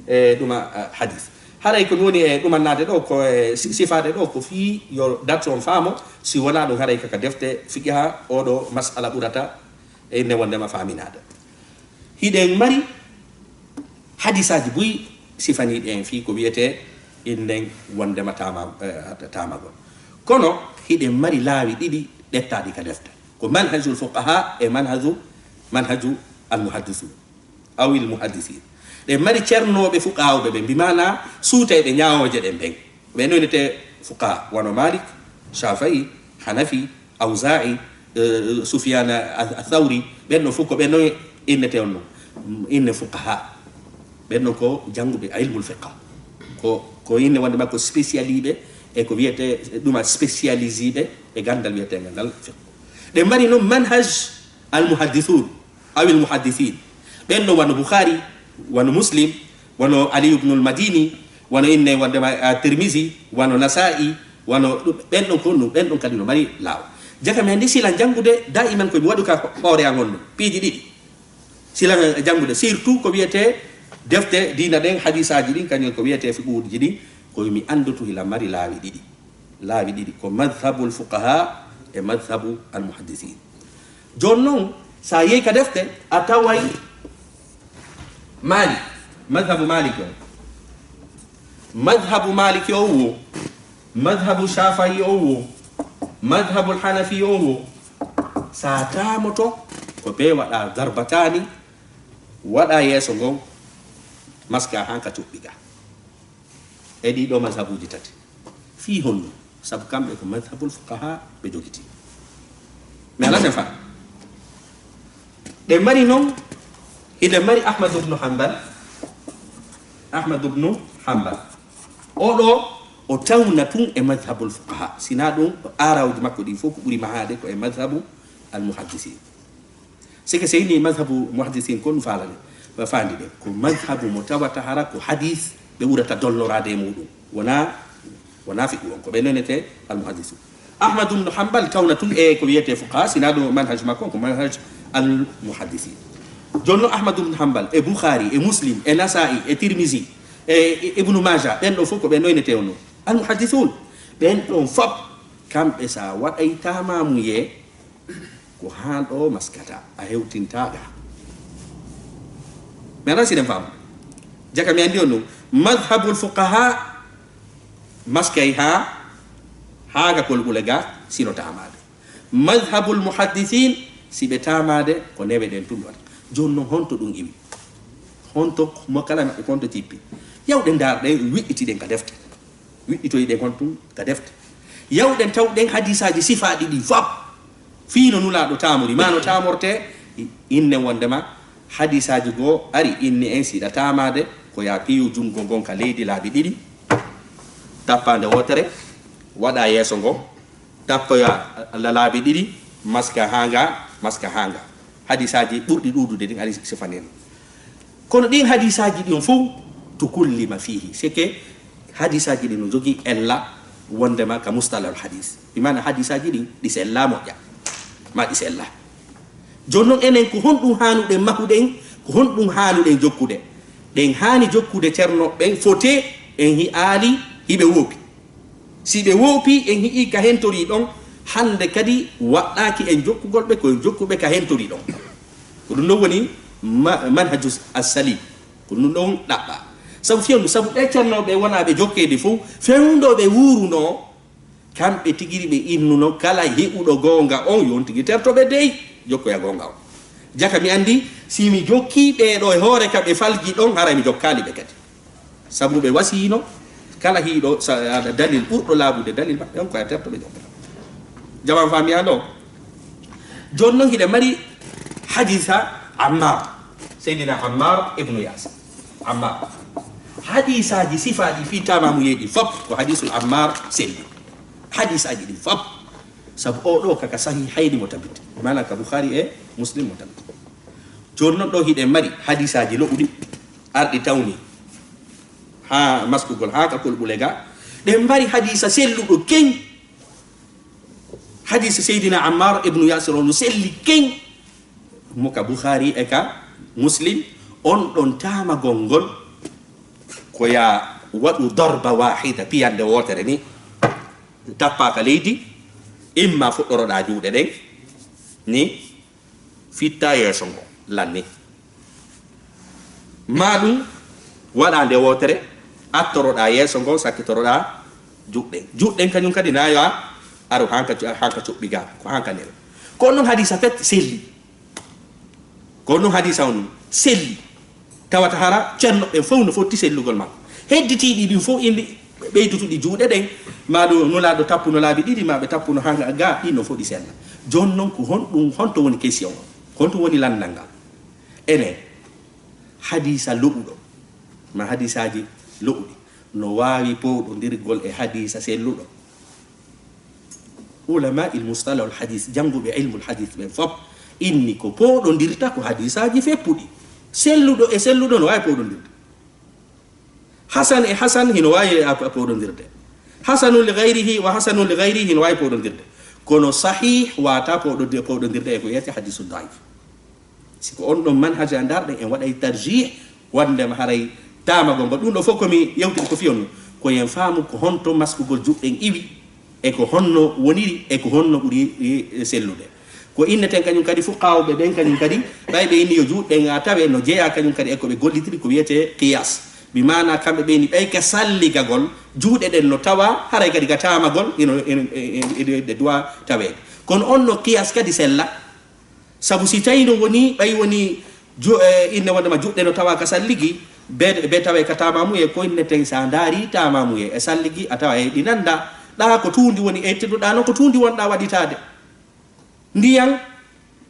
e ɗuma, eh, hadiis. Haray ko mi woni e ɗumannaade ɗoo, ko e si-, sifaade ɗoo, ko fii yo darsu on faamo, si wonaa ɗun haray ka, ka defte fiqiha, oo ɗoo mas'ala ɓurata e nde wondema faaminaade. Hiɗen mari hadiisaaji buy sifaniiɗi en fii ko wiyetee Innen wondema taama-, eh, taamagol. Kono hiɗen mari laawi ɗiɗi ɗettaaɗi ka defte. Ko manhajul fuqaha e manhaju, manhaju almuhaddisun, awil muhaddisin. Ɗen mari cernooɓe fuqahaa'uɓe ɓen, bi maana suutayɓe ñaawooje ɗen ɓen. Ɓen no innetee fuqaha, wano Malik, Shafi'i, Hanafi, Awza'i, eh, Sufyan a-, a-, Thawri, ɓen ɗon fof ko ɓen ɗon innetee on ɗon. Inne fuqaha. Ɓen ɗon ko jannguɓe ilmul fiqh. Ko, ko inne wonde makko spécialiiɓe e ko wiyetee ɗuma spécialisiiɓe e ganndal wiyeteengal ngal fiqh. Ɗen mari non manhaj al muhaddisun. Awil muhaddisin. Ɓen ɗon wano Bukhari, wano Muslim, wano Ali ibnul Madini, wano inne wondema, ah, Tirmizi, wano Nasa'i, wano ɗum, ɓen ɗon ko ɗum, ɓen ɗon kadi no mari laawol. Jaka mi anndi sila janngude daiman ko mi waɗu ka hoore an on ɗum. Piiji ɗiɗi. Sila janngude, surtout ko wiyetee defte diina ɗen, hadisaaji ɗin, kañum ko wiyetee fiqhuuji ɗin, ko mi anndutu hila mari laawi ɗiɗi. Laawi ɗiɗi, ko madhabul fuqaha e madhabu al muhaddisin. Jooni non, sa yehi ka defte, a taway Malik, madhabu Maliki on. Madhabu Maliki on wo, madhabu Shafi'i on wo, madhabu Hanafi on wo. Sa taamoto, ko ɓe waɗa darbatani, waɗa yeeso ngon, maska han ka cuɓɓi ga. E ɗii ɗoo mazhabuuji tati. Fii honɗun? Sabu kamɓe ko mazhabul fuqaha ɓe jogiti. Mi alaa sen faa. Ɗe mari non, hiɗe mari Ahmad ibn Hanbal. Ahmad ibn Hanbal. Oo ɗoo, o tawna tun e mazhabul fuqaha. Sinaa ɗun, aarawuuji makko ɗin fof ko ɓuri mahaade ko e mazhabu al muhaddisin. Sike seyni mazhabu muhaddisin kon faalani, ɓe faandi ɗe. Ko mazhabu mo tawata hara ko hadis ɓe ɓurata dolloraade e muɗum. Wona, wona fiqhu on. Ko ɓe nonete al muhaddisun. Ahmad ibn Hanbal tawna tun e ko wiyete fuqaha, sina ɗo manhaj makko, ko manhaj al muhaddisin. Jonno Ahmad ibn Hanbal, e Bukhari, e Muslim, e Nasa'i, e Tirmizi, e, e Ibnu Maja, ɓen ɗo fof ko ɓe noynete on. Al muhaddisun, ɓen ɗon fop, kamɓe sa waɗay tamamu ye, ko haa ɗo maskata, a hewtintaa ga. Mi anaa si ɗen faamu. Jaka mi anndi on ɗum. Madhabul fuqaha maskay haa, haa ga kolɓule ga, sino taamaade. Madhabul muhaddisin, si ɓe taamaade, ko newe ɗen tun waɗa. Jooni non, honto ɗum iwi? Honto mo kala maɓɓe, honto jippi? Yawɗen ndaarɗen, wiɗɗitiɗen ka defte. Wiɗɗitoyɗen kon tun ka defte. Yawɗen tawɗen hadiisaaji sifaaɗi ɗin fop. Fii no Nulaaɗo taamori, maa no taamortee, i-, innen wondema hadiisaaji goo ari inni en si ɗa taamaade, ko yaa piyu junngo ngon ka leydi laabi ɗiɗi, tappaande wootere, waɗa yeeso ngo, tappoya la-, laabi ɗiɗi, maska haa nga, maska haa nga. Hadiisaaji ɓurɗi ɗuuɗude ɗin ari sifani en. Kono ɗin hadiisaaji ɗin fof, tukullima fiihi. C'est que hadiisaaji ɗin no jogii ella wondema ka mustalahul hadiis. Bi maana hadiisaaji ɗin ɗi sellaa moƴƴa. Ma ɗi sellaa. Jooni non enen ko honɗum haanuɗen mahuɗen, ko honɗum haanuɗen jokkude? Ɗen haani jokkude ceerno ɓen fotee en hi'aali hiɓe woopi. Si ɓe woopii, en hi'ii ka hentorii ɗon, hannde kadi waɗɗaaki en jokkugol ɓe, ko en jokkuɓe ka hentorii ɗon. Ko ɗum ɗon woni ma-, manhaju as-salim. Ko ɗum ɗon ɗaɓɓaa. Sabu fiyondu, sabu ɓe cernooɓe wonaa ɓe jokkeede fof, fewndo ɓe wuurunoo, kamɓe tigiri ɓe innuno kala hi'uɗo goonga on, yo on tigi terto ɓe dey, jokkoya goonga on. Jaka mi anndi, si mi jokkii ɓee ɗoo e hoore ka ɓe falji ɗon, haray mi jokkaali ɓe kadi. Sabu ɓe wasiino, kala hiiɗo sa-, aɗa dalil ɓurɗo laaɓude dalil maɓɓe on, ko a terto ɓe jokkata. Jaman faamiyaa ɗo? Jooni non hiɗen mari hadiisa Ammar, Seydina Ammar ibnu Yaasir. Ammar. Hadiisaaji sifaaji fii taamaamuyeeji fop, ko hadiisul Ammar selli. Hadiisaaji ɗin fop. Sabu oo ɗoo ka, ka Sahihayni mo tabiti. Maanaa ka Bukhari e Muslim mo tabiti. Jooni non ɗoo hiɗen mari hadiisaaji lo'uɗi, arɗi tawni haa maskugol, haa ka kolɓule ga. Ɗen mari hadiisa selluɗo keñ. Hadiisa Seydina Ammar ibnu Yaasir on no selli keñ. Mo ka Bukhari e ka Muslim, on ɗon taamagol ngol, ko yaa waɗu darba waahida, piyannde wootere ni, tappaa ka leydi, imma fuɗɗoroɗaa juuɗe ɗen, ni, fittaa yeeso ngo, lanni. Maa ɗum waɗaa nde wootere, attoroɗaa yeeso ngon, sakkitoroɗaa juuɗe ɗen. Juuɗe ɗen kañun kadi na yo a aru hanka, hanka coɓɓi ga, ko hanka nere. Ko on non hadiisa fet selli. Ko on non hadiisa on selli. Tawata hara ceerno ɓen fow no fotti sellugol makko. Hedditiiɗi ɗin fow indi ɓeydutuɗi juuɗe ɗen, maa ɗo Nulaaɗo tappuno laabi ɗiɗi, maa ɓe tappuno hanka ga, ɗin no fow ɗi sella. Jooni non ko honɗum, honto woni question on? Honto woni lanndal ngal? Enen, hadiisa lo'uɗo, maa hadiisaaji lo'uɗi, no waawi powɗondirgol e hadiisa selluɗo? Ulama il mustalahul hadis, jannguɓe ilmul hadis ɓen fop inni ko powɗondirta ko hadiisaaji feppuɗi. Selluɗo e selluɗo no waawi powɗondirde. Hasan e hasan hino waawi a, a powɗondirde. Hasanun li ghayrihi wa hasanun li ghayrihi hino waawi powɗondirde. Kono sahih waawataa powɗonde-, powɗondirde e ko wi'ete hadisu daif. Si ko on ɗon manhaja ndarɗen, en waɗay tarjih, wonndema haray taamagol ngol. Ɗum ɗo fof ko mi yewtiri ko fii on, ko yen faamu ko honto maskugol juuɗe ɗen iwi, e ko honno woniri, e ko honno ɓuri, e, sellude. Ko inneten kañum kadi fuqahaawɓe ɓen kañum kadi, ɓay ɓe inni yo juuɗe ɗen a tawe no jeyaa kañum kadi e ko ɓe gollitiri ko wiyetee qiyas. Bi maana kamɓe ɓe inni ɓay ka salligagol, juuɗe ɗen no tawa, haray kadi ka taamagol, ino, ino, e, e, e, e duwa taweede. Kono on no qiyas kadi sella. Sabu si tawii no woni, ɓay woni ju-, e, inne wonndema juuɗe no tawa ka salligi, be, be tawee ka taamamuye, ko inneten si a ndaarii taamamuye e salligi, a tawa e ɗi nannda, ɗaa ko tuundi woni e tedduɗaa non ko tuundi wonɗaa waɗitaade. Ndiyan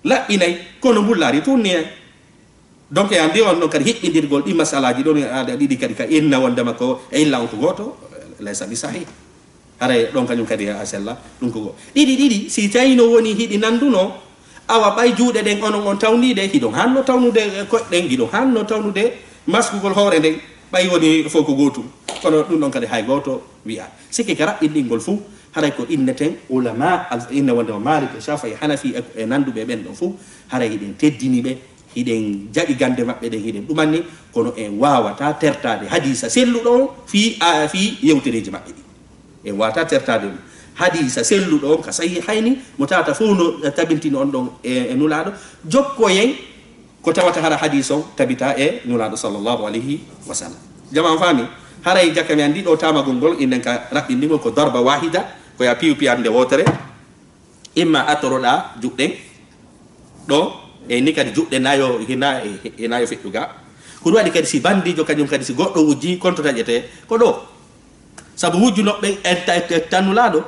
laɓɓinay, kono mbullaari tuunniyay. Donc, e anndi on ɗon kadi hiɓɓindirgol ɗi masalaaji ɗon, aada ɗiɗi kadi ka inna wonndema ko e illa on ko gooto, laysa bi sahih. Haray ɗon kañum kadi a sella, ɗum ko goo. Ɗiɗi, ɗiɗi, si tawii no woni hiɗi nanndunoo, awa ɓay juuɗe ɗen onon on tawniiɗe, hiɗon hanno tawnude koɗɗe ɗen, hiɗon hanno tawnude maskugol hoore nden, ɓay woni fof ko gootum. Kono ɗum ɗon kadi hay gooto wi'a. Sikke ka raɓɓinɗingol fuu, haray ko inneten ulama, al-, inna wonndema Maalik e Shaafi'i, Hanafi e, e nannduɓe ɓen ɗon fuu, haray hiɗen teddini ɓe, hiɗen jaɓi gannde maɓɓe ɗen, hiɗen ɗumanni, kono en waawataa tertaade hadiisa selluɗo on fii, a, fii yewtereeji maɓɓe ɗin. En waawataa tertaade ɗum. Hadiisa selluɗo on ka Sahihayni, mo tawata fow no tabintini on ɗon e, e Nulaaɗo, jokkoyen ko tawata hara hadiis on tabitaa e Nulaaɗo sallallahu alayhi wa sallam. Jamaa on faami? Haray jaka mi anndi ɗo taamagol ngol, innen ka raɓɓinɗingol ko darba waahida, ko ya piyu piyannde wootere. Imma a toroɗaa juuɗe ɗen, ɗo, e ni kadi juuɗe nayo, hina, hina yo feƴƴu ga. Ko ɗum waɗi kadi si banndiijo kañum kadi si goɗɗo wujji, konto taƴetee ko ɗo. Sabu wujjunoɓe ɓen etta, etta, etta Nulaaɗo,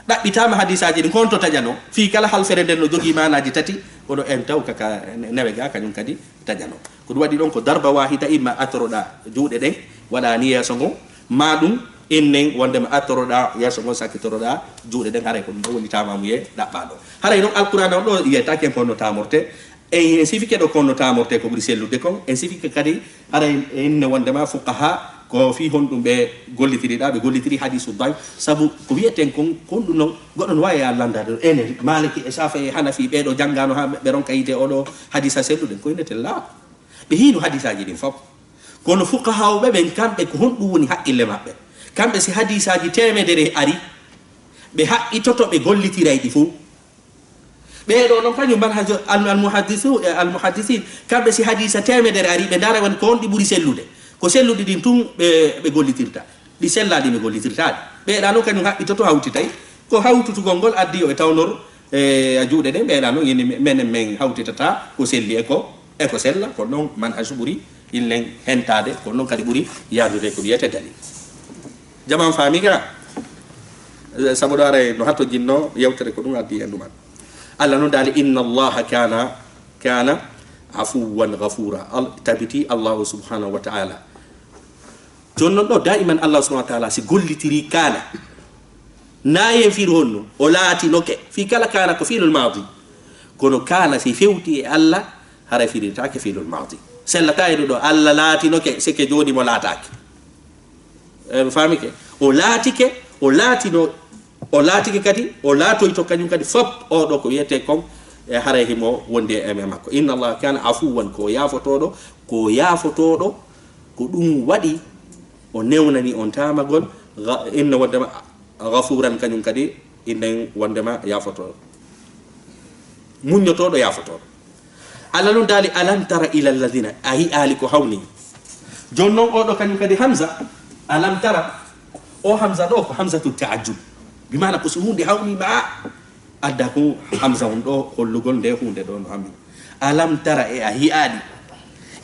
ɗaɓɓitaama hadiisaaji ɗin, konto taƴanoo. Fii kala halfere nden no jogii maanaaji tati, kono en taw ka, ka newe ga kañum kadi taƴanoo. Ko ɗum waɗi ɗon ko darba waahida, imma a toroɗaa juuɗe ɗen, waɗaa ni yeeso ngon, maa ɗum innen wonndema a toroɗaa yeeso ngon, sakkitoroɗaa juuɗe ɗen, haray ko ɗum ɗon woni taamamuye ɗaɓɓaaɗo. Haray non Alqur'aana on ɗo yiyetaake en ko honno taamorte, en, en sifike ɗo ko honno taamorte ko ɓuri sellude kon, en sifike kadi haray inne wonndema fuqahaa ko fii honɗum ɓe gollitiri ɗa, ɓe gollitiri hadiisu daif, sabu ko wiyeten kon, kon ɗum non goɗɗo no waawi a lanndaade ɗo, enen Maaliki e Shaafi'i e Hanafi ɓee ɗo janngaano haa ɓe ronka yiide oo ɗo hadiisa selluɗen, ko inneten laa. Ɓe hiino hadiisaaji ɗin fof. Kono fuqahaawɓe ɓen, kamɓe ko honɗum woni haqqille maɓɓe? Kamɓe si hadiisaaji teemedere ari, ɓe haqqitoto, ɓe gollitiray ɗi fof. Ɓee ɗoo non kañum manhaju al-, al-muhaddisu-, e al-muhaddisiin, kamɓe si hadiisa teemedere ari, ɓe ndaara woni ko honɗi ɓuri sellude. Ko selluɗi ɗin tun ɓe, ɓe gollitirta. Ɗi sellaaɗi ɓe gollitirtaa ɗi. Ɓee ɗaa non kañum haqqitoto hawtitay. Ko hawtutugol ngol addi yo ɓe tawnor e, a juuɗe ɗen, ɓee ɗaa non, yini me-, menen men hawtitataa ko selli e ko, e ko sella, ko non manhaju ɓuri illen hentaade, ko non kadi ɓuri yaadude ko wiyete dalil. Jamaa on faami ka? Eh, sabu ɗo aray no hatto jinno yewtere ko ɗum addi e ɗuman. Allah non daali, "Inna Allaha kana, kana afuwan ghafura." Al-, tabiti Allahu subhanahu wa ta'ala. Jooni non ɗo, daiman Allah subhanahu wa ta'ala si gollitiri kana, na yen fiiru honno? O laatinoke. Fii kala kana ko fiilul maadi. Kono kana si fewti e Allah, haray fiiritaake fiilul maadi. Sellataa e ɗo, Allah laatinoke, seke jooni mo laataake. E, mi faamike? O laatike, o laatino, o laatike kadi, o laatoyto kañum kadi fop, oo ɗoo ko wiyetee kon, e, haray himo wondi e, e makko. Inna Allaha kana afuwan, ko o yaafotooɗo, ko o yaafotooɗo, ko ɗum waɗi o newnani on taamagol, ga-, inna wondema ghafuran kañum kadi, innen wondema yaafotooɗo. Muññotooɗo, yaafotooɗo. Allah non daali, "Alam tara ila alladhina", a yi'aali ko hawni. Jooni non oo ɗoo kañum kadi Hamza, Alam tara, o hamza ɗoo ko hamzatu ta'ajjub. Bi maana ko si huunde hawni ma, adda ko hamza on ɗoo hollugol nde huunde ɗoo no hammi. Alam tara, e a hi'aali,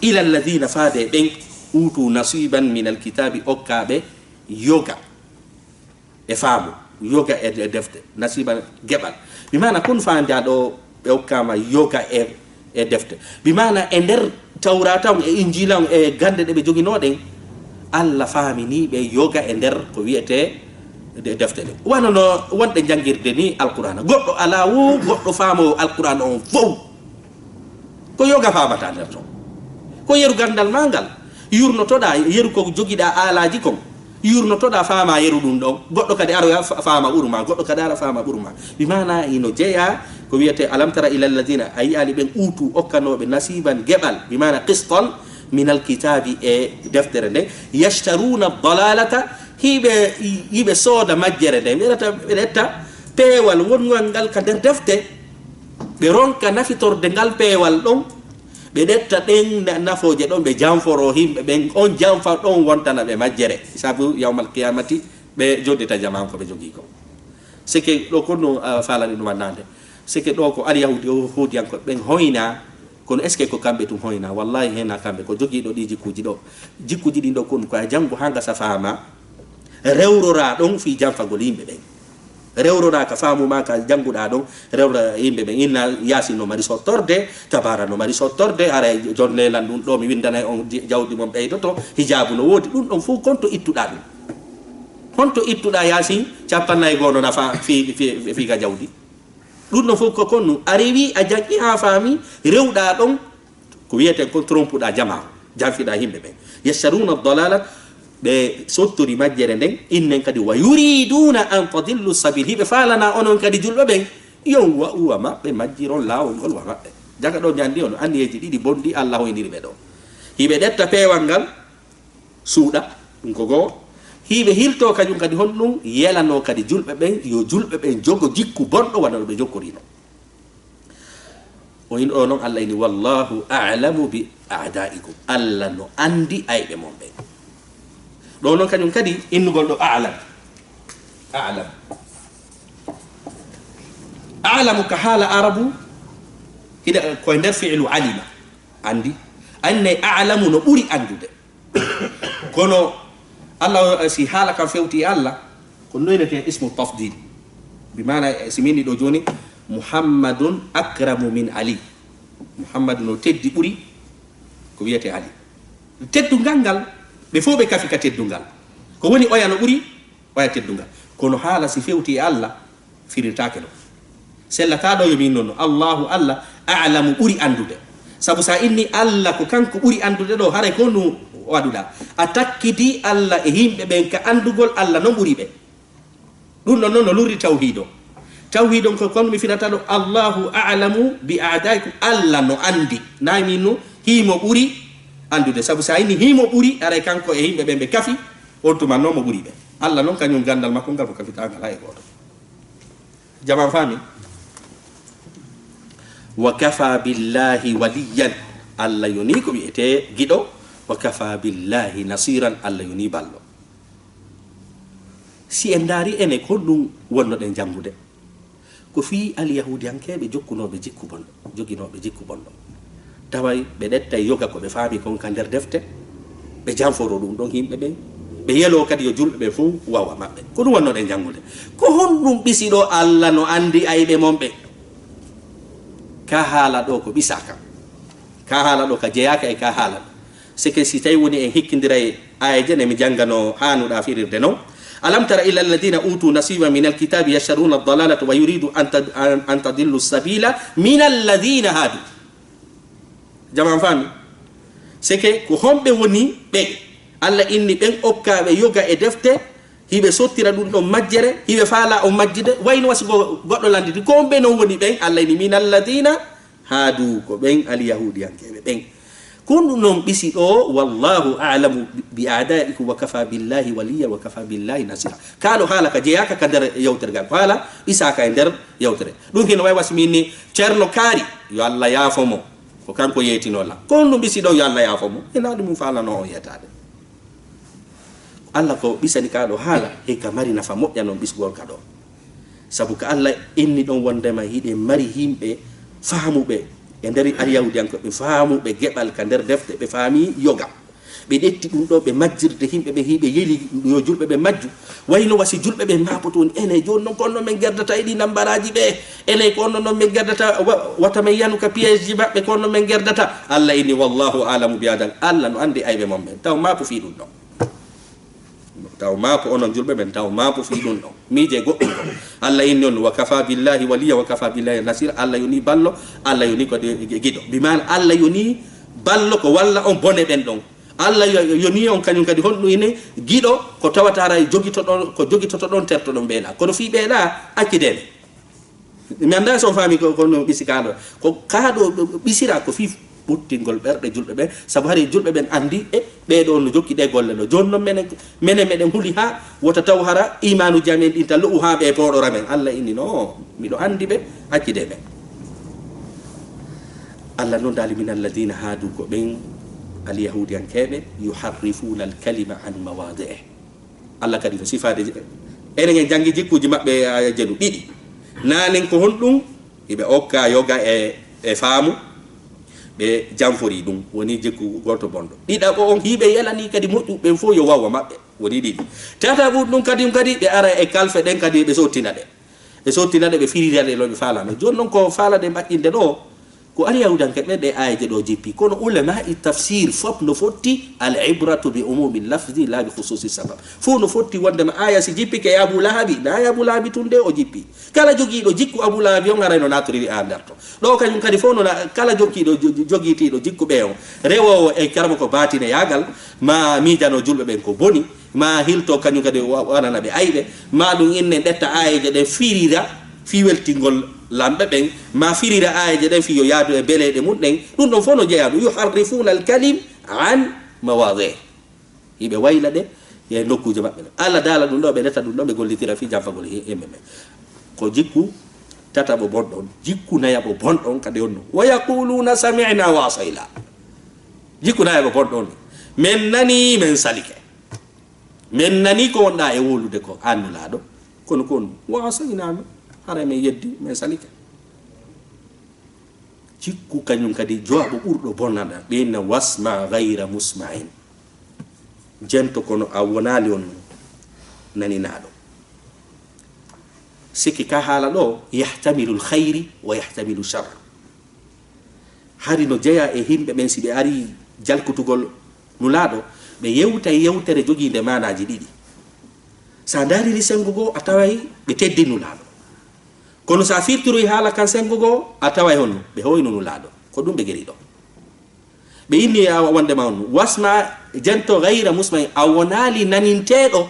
ila alladhina, faade ɓen, utu nasiban min alkitabi, okkaaɓe yoga e faamu, yoga e, e defte, nasiban geɓal. Bi maana kun faandaa ɗoo ɓe okkaama yoga e, e defte. Bi maana e nder Tawraata on e Injiila on e gannde ɗe ɓe joginoo ɗen, Alla faaminii ɓe yoga e nder ko wi'etee de-, defte ɗen. Wano no wonɓe janngirde ni Alqur'aana. Goɗɗo alaa woo goɗɗo faamoowo Alqur'aana on fow. Ko yoga faamata nder ton. Ko yeru ganndal maa ngal. Yurnotoɗaa yeru ko jogiɗaa aalaaji kon. Yurnotoɗaa faamaa yeru ɗun ɗon. Goɗɗo kadi aroya fa-, faama ɓuru maa. Goɗɗo kadi ara faama ɓuru maa. Bi maana hino jeyaa ko wi'etee, "Alam tara ila alladhina", a yi'aali ɓen, "utu", okkanooɓe, "nasiban", geɓal, bi maana qistan, "minal kitabi", e deftere nden, "yashtaruna dalalata", hiɓe, hiɓe sooda majjere nden, ɓe ƴetta, ɓe ƴetta peewal wonngal ngal ka nder defte, ɓe ronka nafitorde ngal peewal ɗon, ɓe ƴetta ɗen na-, nafooje ɗon, ɓe janforoo himɓe ɓen, on janfa ɗon wontana ɓe majjere, sabu yawmal qiyamati ɓe jonnita jamaa ko ɓe jogii kon. Sike ɗoo kon no, ah, faalani ɗum annande. Sike ɗoo ko Alyahudi o, Yahuudiyankoɓe ɓen hoyna, kono est-ce que ko kamɓe tun hoyna? Wallahi, hena kamɓe, ko jogiiɗo ɗii jikkuuji ɗoo. Jikkuuji ɗin ɗoo kon ko a janngu haa ngasa faama, rewroraa ɗon fii janfagol yimɓe ɓen. Rewroraa ka faamu maa ka jannguɗaa ɗon, rewra yimɓe ɓen. Inna Yaasin no mari sottorde, Tabaara no mari sottorde, haray jonne lan ɗum ɗoo mi winndanay on di-, jawdi mon ɓeydoto, hijaabu no woodi, ɗum ɗon fow kon to ittuɗaa ɗum. Honto ittuɗaa Yaasin cappannayi goo no nafa fii, fii, fii ka jawdi? Ɗum ɗon fow ko kon nun. A rewii, a janngii haa faamii, rewɗaa ɗon, ko wi'eten kon trompuɗaa jamaa, janfiɗaa yimɓe ɓen. Yashtaruna dalalat, ɓe sottori majjere nden, innen kadi, wa yuriduna an tadillu sabil, hiɓe faalana onon kadi julɓe ɓen, yo on wa'u wa maɓɓe, majjiron laawol ngol wa maɓɓe. Jaga ɗoo mi anndi on, anniyeeji ɗiɗi bonɗi Alla hoyniri ɓe ɗoo. Hiɓe ƴetta peewal ngal, suuɗa, ɗum ko goo. Hiɓe hiltoo kañum kadi honɗum yelanoo kadi julɓe ɓen, yo julɓe ɓen jogo jikku bonɗo wano no ɓe jokkorino. O hino ɗoo non Alla ini, "Wallahu a'lamu bi a'da'ikum." Alla no anndi ayɓe mon ɓen. Ɗoo non kañum kadi innugol ɗoo a'lam. A'lam. A'lamu ka haala Arabu, hiɗa ko e nder fi'lu alima. Anndi. Anndi a'lamu no ɓuri anndude. Kono Alla, si haala kan fewti e Alla, ko noynete ismu tafdil. Bi maana, eh, si min ɗoo jooni, "Muhammadun akramu min Ali." Muhammadu no teddi ɓuri ko wiyete Ali. Teddungal ngal, ɓe fow ɓe kafi ka teddungal. Ko woni oya no ɓuri, oya teddungal. Kono haala si fewti e Alla, firirtaake non. Sellataa ɗoo yo min non. Allahu Alla, a'lamu ɓuri anndude. Sabu sa inni Alla ko kanko ɓuri anndude ɗoo, haray ko honɗum waɗuɗaa? A takkiti Alla e yimɓe ɓen ka anndugol Alla non ɓuri ɓe. Ɗum ɗon non no lurri tawhiid o. Tawhiid on ko kon mi firata ɗoo, "Allahu a'lamu bi a'da'ikum", Alla no anndi. Nayi min nu, himo ɓuri anndude. Sabu sa inni himo ɓuri, haray kanko e yimɓe ɓen ɓe kafi, on tuma non mo ɓuri ɓe. Alla non kañum ganndal makko ngal ko kafitaangal hay gooto. Jamaa faami? "Wa kafa billahi waliyan." Alla yonii ko wi'etee giɗo. "Wa kafa billahi nasiran." Alla yonii ballo. Si en ndaari ene ko honɗum wonnoɗen janngude, ko fii Alyahuudiyankeeɓe jokkunooɓe jikku bonɗo, joginooɓe jikku bonɗo. Taway ɓe ƴettay yoga ko ɓe faami kon ka nder defte, ɓe janforoo ɗum ɗon yimɓe ɓen, ɓe yeloo kadi yo julɓe ɓen fow wawa maɓɓe. Ko ɗum wonnoɗen janngude. Ko honɗum ɓisi ɗoo Alla no anndi ayɓe mon ɓen? Ka haala ɗoo ko ɓisaa kan. Ka haala ɗoo ka jeyaaka e ka haala ɗoo. Sike si tawi woni en hikkindiray aayeeje ne mi janngano haanuɗaa firirde non. "Alam tara ila alladhina utu nasiban min alkitabi yashtaruna ad-dalalata wa yuridu an tad-, an, an tadillu sabila min alladhina hadu." Jamaa faami? Seke ko homɓe woni ɓe? Alla inni ɓen okkaaɓe yoga e defte, hiɓe sottira ɗum ɗon majjere, hiɓe faala on majjude, wayno wasi go-, goɗɗo landiti. Ko homɓe non woni ɓen? Alla inni, "Min alladhina hadu", ko ɓen Alyahuudiyankeeɓe ɓen. Ko ɗum non ɓisi ɗoo, "Wallahu a'lamu bi a'da'ikum wa kafa billahi waliya wa kafa billahi nasira." Kaalo haala ka jeyaaka ka nder yewtere ngal. Ko haala ɓisaaka e nder yewtere. Ɗum hino wawi wasi min ni Ceerno Kaari, yo Alla yaafo mo. Ko kanko yeetinoo lan. Ko honɗum ɓisi ɗon yo Alla yaafo mo? Hinaa ɗum mi faalano on yeetaade. Alla ko ɓisani ka ɗoo haala, hey ka mari nafa moƴƴa non ɓisgol ka ɗoo. Sabu ka Alla inni ɗon wondema hiɗen mari yimɓe faamuɓe e nder Alyahuudiyankoɓe, faamuɓe geɓal ka nder defte, ɓe faami yoga. Ɓe ƴetti ɗum ɗoo, ɓe majjirde yimɓe ɓen, hiɓe yeli yo julɓe ɓen majju. Wayno wa si julɓe ɓen maapoto woni, enen jooni non ko honno men gerdata e ɗii nambaraaji ɓee? Enen ko honno non men gerdata, wa-, wata men yanu ka piège ji maɓɓe, ko honno men gerdata? Alla inni, "Wallahu a'lamu bi adam." Alla no anndi ayɓe mon ɓen. Taw maapo fii ɗum ɗon. Taw maapo onon julɓe ɓen, taw maapo fii ɗum ɗon. Miije goɗɗum ɗon. Alla inni on, "Wa kafa billahi waliya, wa kafa billahi nasira." Alla yoni ballo, Alla yoni ko de-, giɗo. Bi maana Alla yoni ballo ko walla on bone ɓen ɗon. Alla yo-, yoni on kañum kadi honɗum ine giɗo ko tawata hara jogitoɗon, ko jogitotoɗon, tertoɗon ɓeeɗa. Kono fii ɓeeɗa, accide ɓe. Mi anndaa si on faami ko, ko no ɓisi kaa ɗoo. Ko kaa ɗoo ɓisira ko fii ɓuttingol ɓerɗe julɓe ɓen, sabu hari julɓe ɓen anndi, e, ɓee ɗoo no jokki ɗee golle ɗoo. Jooni non menen, menen meɗen huli haa wota taw hara iimaanuuji amen ɗin ta lo'u haa ɓe pooɗora men. Alla inni, "No, miɗo anndi ɓe, accide ɓe." Alla non daali, "Min alladina haadu," ko ɓen Alyahuudiyankeeɓe, "yuharrifuuna alkalima an mawaadi'ih." Alla kadi no sifaade je-, enen en janngi jikkuuji maɓɓe, a, jelu ɗiɗi. Naanen ko honɗum? Hiɓe okka yoga e, e faamu, ɓe janfori ɗum, woni jikku gooto bonɗo. Ɗiɗaɓo on, hiɓe yelanii kadi moƴƴuɓe ɓen fof yo waw wa maɓɓe, woni ɗiɗi. Tataɓum ɗum kadi, kadi ɓe ara e kalfe ɗen kadi ɓe sottina ɗe. Ɓe sottina ɗe, ɓe firira ɗe no ɓe faalano. Jooni non ko faalaɗen ɓaƴƴinde ɗoo, ko Alyahuudiyanke ɓen ɗe aayeeje ɗoo jippi. Kono ulama e tafsir fof no fotti, al ibratu bi umumi lafzi la bi khususi sabab. Fof no fotti wondema aaya si jippike e Abu Lahabi, na e Abu Lahabi tun de o jippi. Kala jogiiɗo jikku Abu Lahabi on haray no naatoriri e nder ton. Ɗoo kañum kadi fof no na-, kala jogiiɗo, jo-, jogiitiiɗo jikku ɓee on, rewoowo e karamoko baatineyaagal, ma miijano julɓe ɓen ko boni, ma hilto kañum kadi wa-, waɗana ɓe ayɓe, ma ɗum inne ƴetta aayeeje ɗen firira fii weltingol lamɓe ɓen, ma firira aayeeje ɗen fii yo yaadu e beleeɗe mun ɗen, ɗum ɗon fof no jeyaa ɗum. Yuharrifuuna al-kalim an mawaadi'ih. Hiɓe wayla ɗe e nokkuuje maɓɓe ɗen. Alla daala ɗum ɗoo, ɓe reta ɗum ɗoo, ɓe gollitira fii janfagol hi-, himɓe ɓen. Ko jikku tataɓo bonɗo on. Jikku nayaɓo bonɗo on kadi on no. "Wa yaquluuna sami'na wa asayna." Jikku nayaɓo bonɗo on. Men nanii, men salike. Men nanii ko wonɗaa e wowlude ko, an Nulaaɗo, kono ko on, "Wa asaynaa," men, haray men yeddi, men salike. Jikku kañum kadi jowaɓo ɓurɗo bonnaɗa, ɓe inna, "Wasma gayra musma'in." Jento kono a wonaali on naninaaɗo. Sikki ka haala ɗoo, "Yahtamilu l-khayri wa yahtamilu shar." Hari no jeyaa e himɓe ɓen, si ɓe arii jalkutugol Nulaaɗo, ɓe yewtay yewtere jogiinde maanaaji ɗiɗi. Sa ndaariri senngo goo, a taway ɓe teddi Nulaaɗo. Kono sa firtiroy haala kan senngo goo, a taway honno? Ɓe hoynu Nulaaɗo. Ko ɗum ɓe geri ɗoo. Ɓe inni a wondema on, "Wasma, jento, gayra musma'in, a wonaali naninteeɗo."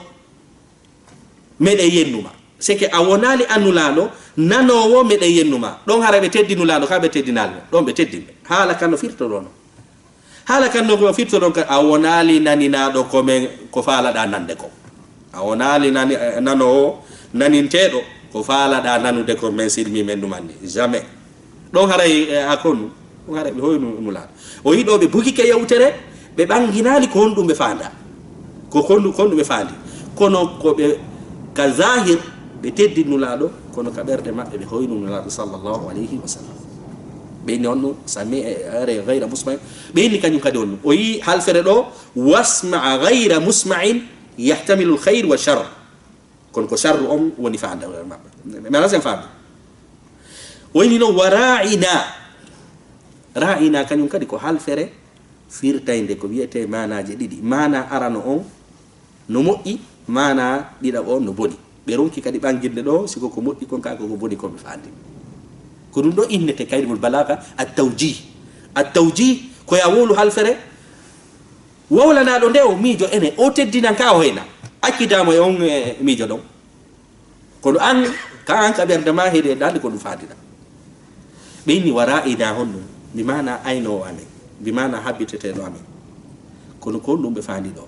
Meɗen yennu ma. Seke a wonaali an Nulaaɗo, nanoowo meɗen yennu ma. Ɗon hara ɓe teddi Nulaaɗo, ka ɓe teddinaali mo. Ɗon ɓe teddi ɓe. Haala kan no firtoɗon. Haala kan no firtoɗon kan, a wonaali naninaaɗo ko men, ko faalaɗaa nande ko. A wonaali nani-, eh, nanoowo, naninteeɗo, ko faalaɗaa nanude ko men silmi men ɗum anni. Jamais. Ɗon haray, eh, a konu. Ɗon haray ɓe hoynu Nulaaɗo. O yiɗo ɓe bugike yewtere, ɓe ɓanginaali ko honɗum ɓe faanda. Ko honɗum, ko honɗum ɓe faandi. Kono ko ɓe ka zahir, ɓe teddi Nulaaɗo, kono ka ɓerɗe maɓɓe ɓe hoynu Nulaaɗo sallallahu alayhi wa sallam. Ɓe inni on ɗum, sami, eh, are gayra musma'in. Ɓe inni kañum kadi on ɗum. O yi halfere ɗoo, "Wasma gayra musma'in yahtamilu l-khayr wa shar." Kono ko sharru on woni faanda maɓɓe. Mi alaa sen faami. O inni non, "Wa ra'ina." Ra'ina kañum kadi ko halfere firtaynde ko wi'etee maanaaje ɗiɗi. Maanaa arano on no moƴƴi, maanaa ɗiɗaɓo on no boni. Ɓe ronki kadi ɓanginde ɗoo, si ko ko moƴƴi kon, kaa ko ko boni kon ɓe faandi. Ko ɗum ɗoo innete ka ilmul balaaga at-tawjih. At-tawjih ko yo a wowlu halfere, wowlanaaɗo nde o miijo ene, o teddinan ka o hoyna. Accidaa mo e on, eh, miijo ɗon. Kono an, ka an ka ɓernde ma heedi e daande ko ɗum faandina. Ɓe inni, "Wa ra'ina" honɗum, bi maana aynoowo amen, bi maana habbiteteeɗo amen. Kono ko honɗum ɓe faandi ɗoo?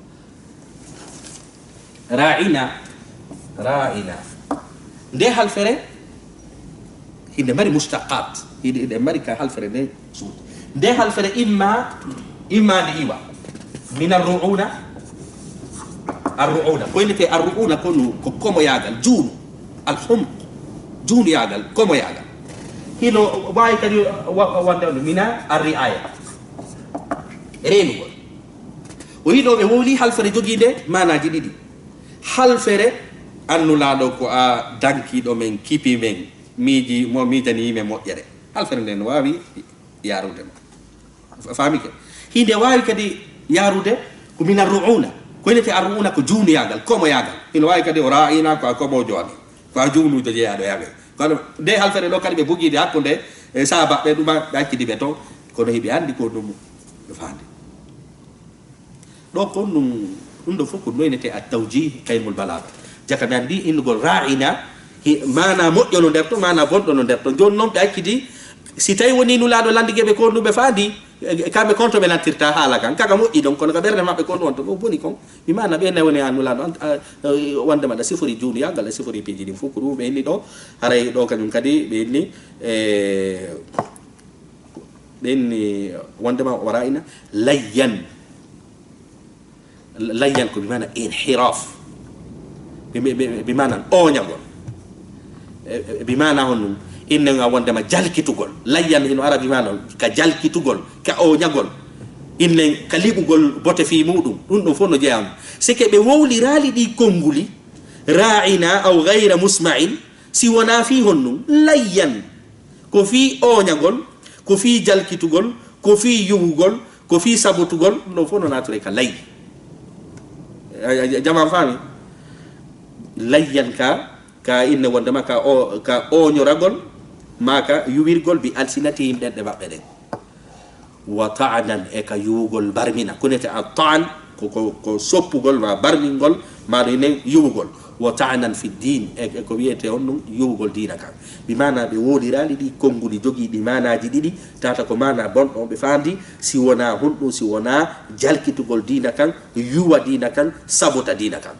Ra'ina, ra'ina. Nde halfere, hinde mari mustaqat, hinde, hinde mari ka halfere nde suuɗi. Nde halfere imma, imma nde iwa. Mina ru'una, Arru'una, ko innete arru'una ko nu, ko komoyaagal, juunu, alhumq, juunuyaagal, komoyaagal. Hino waawi kadi wa-, wonde on mina arri'aya, reenugol. O yiɗo ɓe wowli halfere jogiinde maanaaji ɗiɗi. Halfere, an Nulaaɗo ko a dankiiɗo men, kipi men, miiji mo, miijani yimɓe moƴƴere. Halfere nden no waawi yaarude mo. Fa-, faamike? Hinde waawi kadi yaarude ko mina ru'una. Ko innete arru'una ko juunuyaagal, komoyaagal. Hino waawi kadi o ra'ina ko a komoojo amen. Ko a juunuujo jeyaaɗo e amen. Kono nde halfere ɗo kadi ɓe bugiide hakkunde e sahaabaaɓe ɗuma ɓe accidi ɓe ton. Kono hiɓe anndi ko ɗum ɓe faandi. Ɗo kon ɗum, ɗum ɗo fof ko noynete at tawjih ka ilmul balaaga. Jaka mi anndi innugol ra'ina, hi-, maana moƴƴo no nder ton, maana bonɗo no nder ton. Jooni non ɓe accidi, si tawi woni Nulaaɗo lanndike ɓe ko ɗum ɓe faandi, e, e kamɓe kon to ɓe lantirta haala kan. Kaka moƴƴi ɗon, kono ka ɓernde maɓɓe kon ɗum on to ɗum boni kon. Mi maana ɓe nayi woni a Nulaaɗo, an, a, a, wonde maɗa sifori juunuyaagal, a sifori piiji ɗin fof ko ɗum ɓe inni ɗo. Haray ɗo kañum kadi ɓe inni, e, ɓe inni wondema o ra'ina layyan. Layyan ko bi maana inhiraf. Bi, bi, bi, bi maana ooñagol. E, e, bi maana honɗum? Innen a wondema jalkitugol. Layyan hino ara bi maana on, ka jalkitugol, ka ooñagol. Innen ka liɓugol bote fii muɗum. Ɗum ɗum fof no jeyaa on. Sike ɓe wowliraali ɗi konnguli, ra'ina aw ghayra musma'in, si wonaa fii honɗum? Layyan. Ko fii ooñagol, ko fii jalkitugol, ko fii yuwugol, ko fii sabotugol, ɗum ɗon fof no naatore ka lay. A, a, a, jamaa faami? Layyan ka, ka inne wondema ka o, ka ooñoragol, maa ka yuwirgol bi alsinatihim ɗenɗe maɓɓe ɗen. Wa ta'nan, e ka yuwugol barmina. Kunete a ta'an, ko, ko, ko soppugol ma barmingol, maa ɗo inen yuwugol. Wa ta'nan fi din, e, e ko wiyete on ɗum yuwugol diina kan. Bi maana ɓe wowliraali ɗi konnguli jogiiɗi maanaaji ɗiɗi, tata ko maana bonɗo on ɓe faandi, si wonaa honɗum, si wonaa jalkitugol diina kan, yuwa diina kan, sabota diina kan.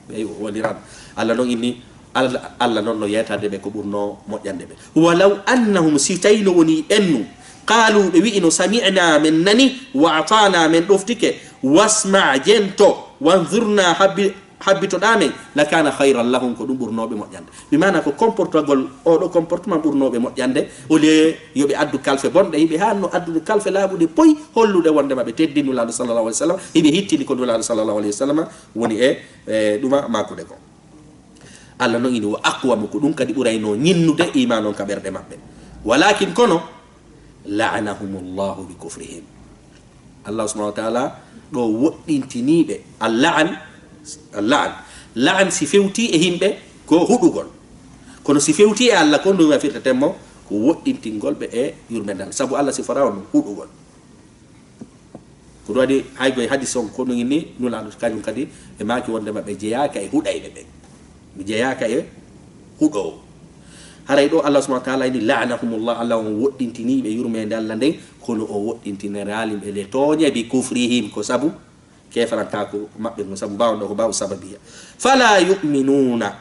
Ɓe wondiran. Allah non inni, Allah, Allah non no yeetade ɓe ko ɓurnoo moƴƴande ɓe. Walaw annahum, si tawi no woni ɓen nun, qaalu, ɓe wi'ino, sami'na, men nani, wa ata'na, men ɗoftike, wasma, jento, wanzurna, habbi-, habbitoɗaa men, la kana khayran lahum, ko ɗum ɓurnoo ɓe moƴƴande. Bi maana ko comportagol, oo ɗoo comportement ɓurnoo ɓe moƴƴande, au lieu yo ɓe addu kalfe bonɗe, hiɓe haanno addude kalfe laaɓuɗe poy, hollude wondema ɓe teddini Nulaaɗo sallallahu alaihi wasallam, hiɓe hittini ko Nulaaɗo sallallahu alaihi wasallam woni e, e ɗuma maakude kon. Allah non ini wa aqwamu, ko ɗum kadi ɓuraynoo ñinnude iimaan on ka ɓerɗe maɓɓe. Walakin kono, la'anahumullahu bi kufrihim. Allah subhanahu wa ta'ala ɗo woɗɗintiniiɓe. Al-la'an, al-la'an. La'an si fewtii e yimɓe ko huɗugol. Kono si fewtii e Allah kon ɗum firteten mo ko woɗɗintingol ɓe e yurmeende Allah. Sabu Allah siforaa on huɗugol. Ko ɗum waɗi hay ko e hadis on ko ɗum inni Nulaaɗo kañum kadi e maaki wondema ɓe jeyaaka e huɗayɓe ɓen. Ɓe jeyaaka e huɗoowo. Haray ɗo Allah subhanahu wa ta'ala ini la'anahumullah, Allah on woɗɗintiniiɓe yurmeende Allah nden, kono o woɗɗintiniraali ɓe le tooñe bi kufrihim, ko sabu keefarankaaku maɓɓe ngun, sabu baawon ɗo ko baawu sababiya. Fala yu'minuna,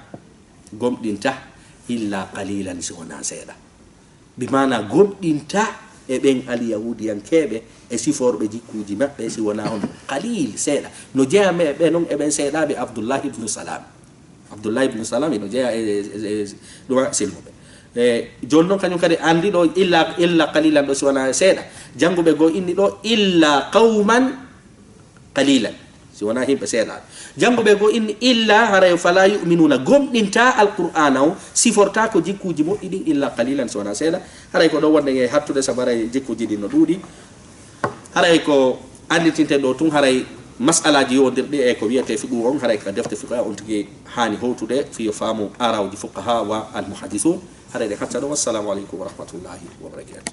gomɗinta illa qalilan, si wonaa seeɗa. Bi maana gomɗinta e ɓen alyahuudiyankeeɓe e siforɓe jikkuuji maɓɓe, si wonaa on qalil, seeɗa. No jeyaa me-, ɓe non e ɓen seeɗaaɓe Abdullah ibnu Salam. Abdullah ibnu Salam ino jeyaa e, e, e, e ɗuma silmuɓe. E, jooni non kañum kadi anndi ɗo illa, illa qalilan ɗo, si wonaa seeɗa. Jannguɓe goo inni ɗo illa qawman qalilan, si wonaa yimɓe seeɗaaɓe. Jannguɓe goo inni illa haray fala yu'minuna, gomɗintaa Alqur'aana on, sifortaa ko jikkuuji moƴƴi ɗin illa qalilan, si wonaa seeɗa. Haray ko ɗo wonde e hattude sabu haray jikkuuji ɗin no ɗuuɗi. Haray ko annditinte ɗo tun haray mas'alaaji yowondirɗi e ko wiyetee fiqhu on, haray ka defte fiqhu on tigi haani howtude fii yo faamu aarawji fuqahaa wa almuhaddisun. Haray ɗe hacca ɗo. Wassalaamu aleykum wa rahmatullahi wa barakatuh.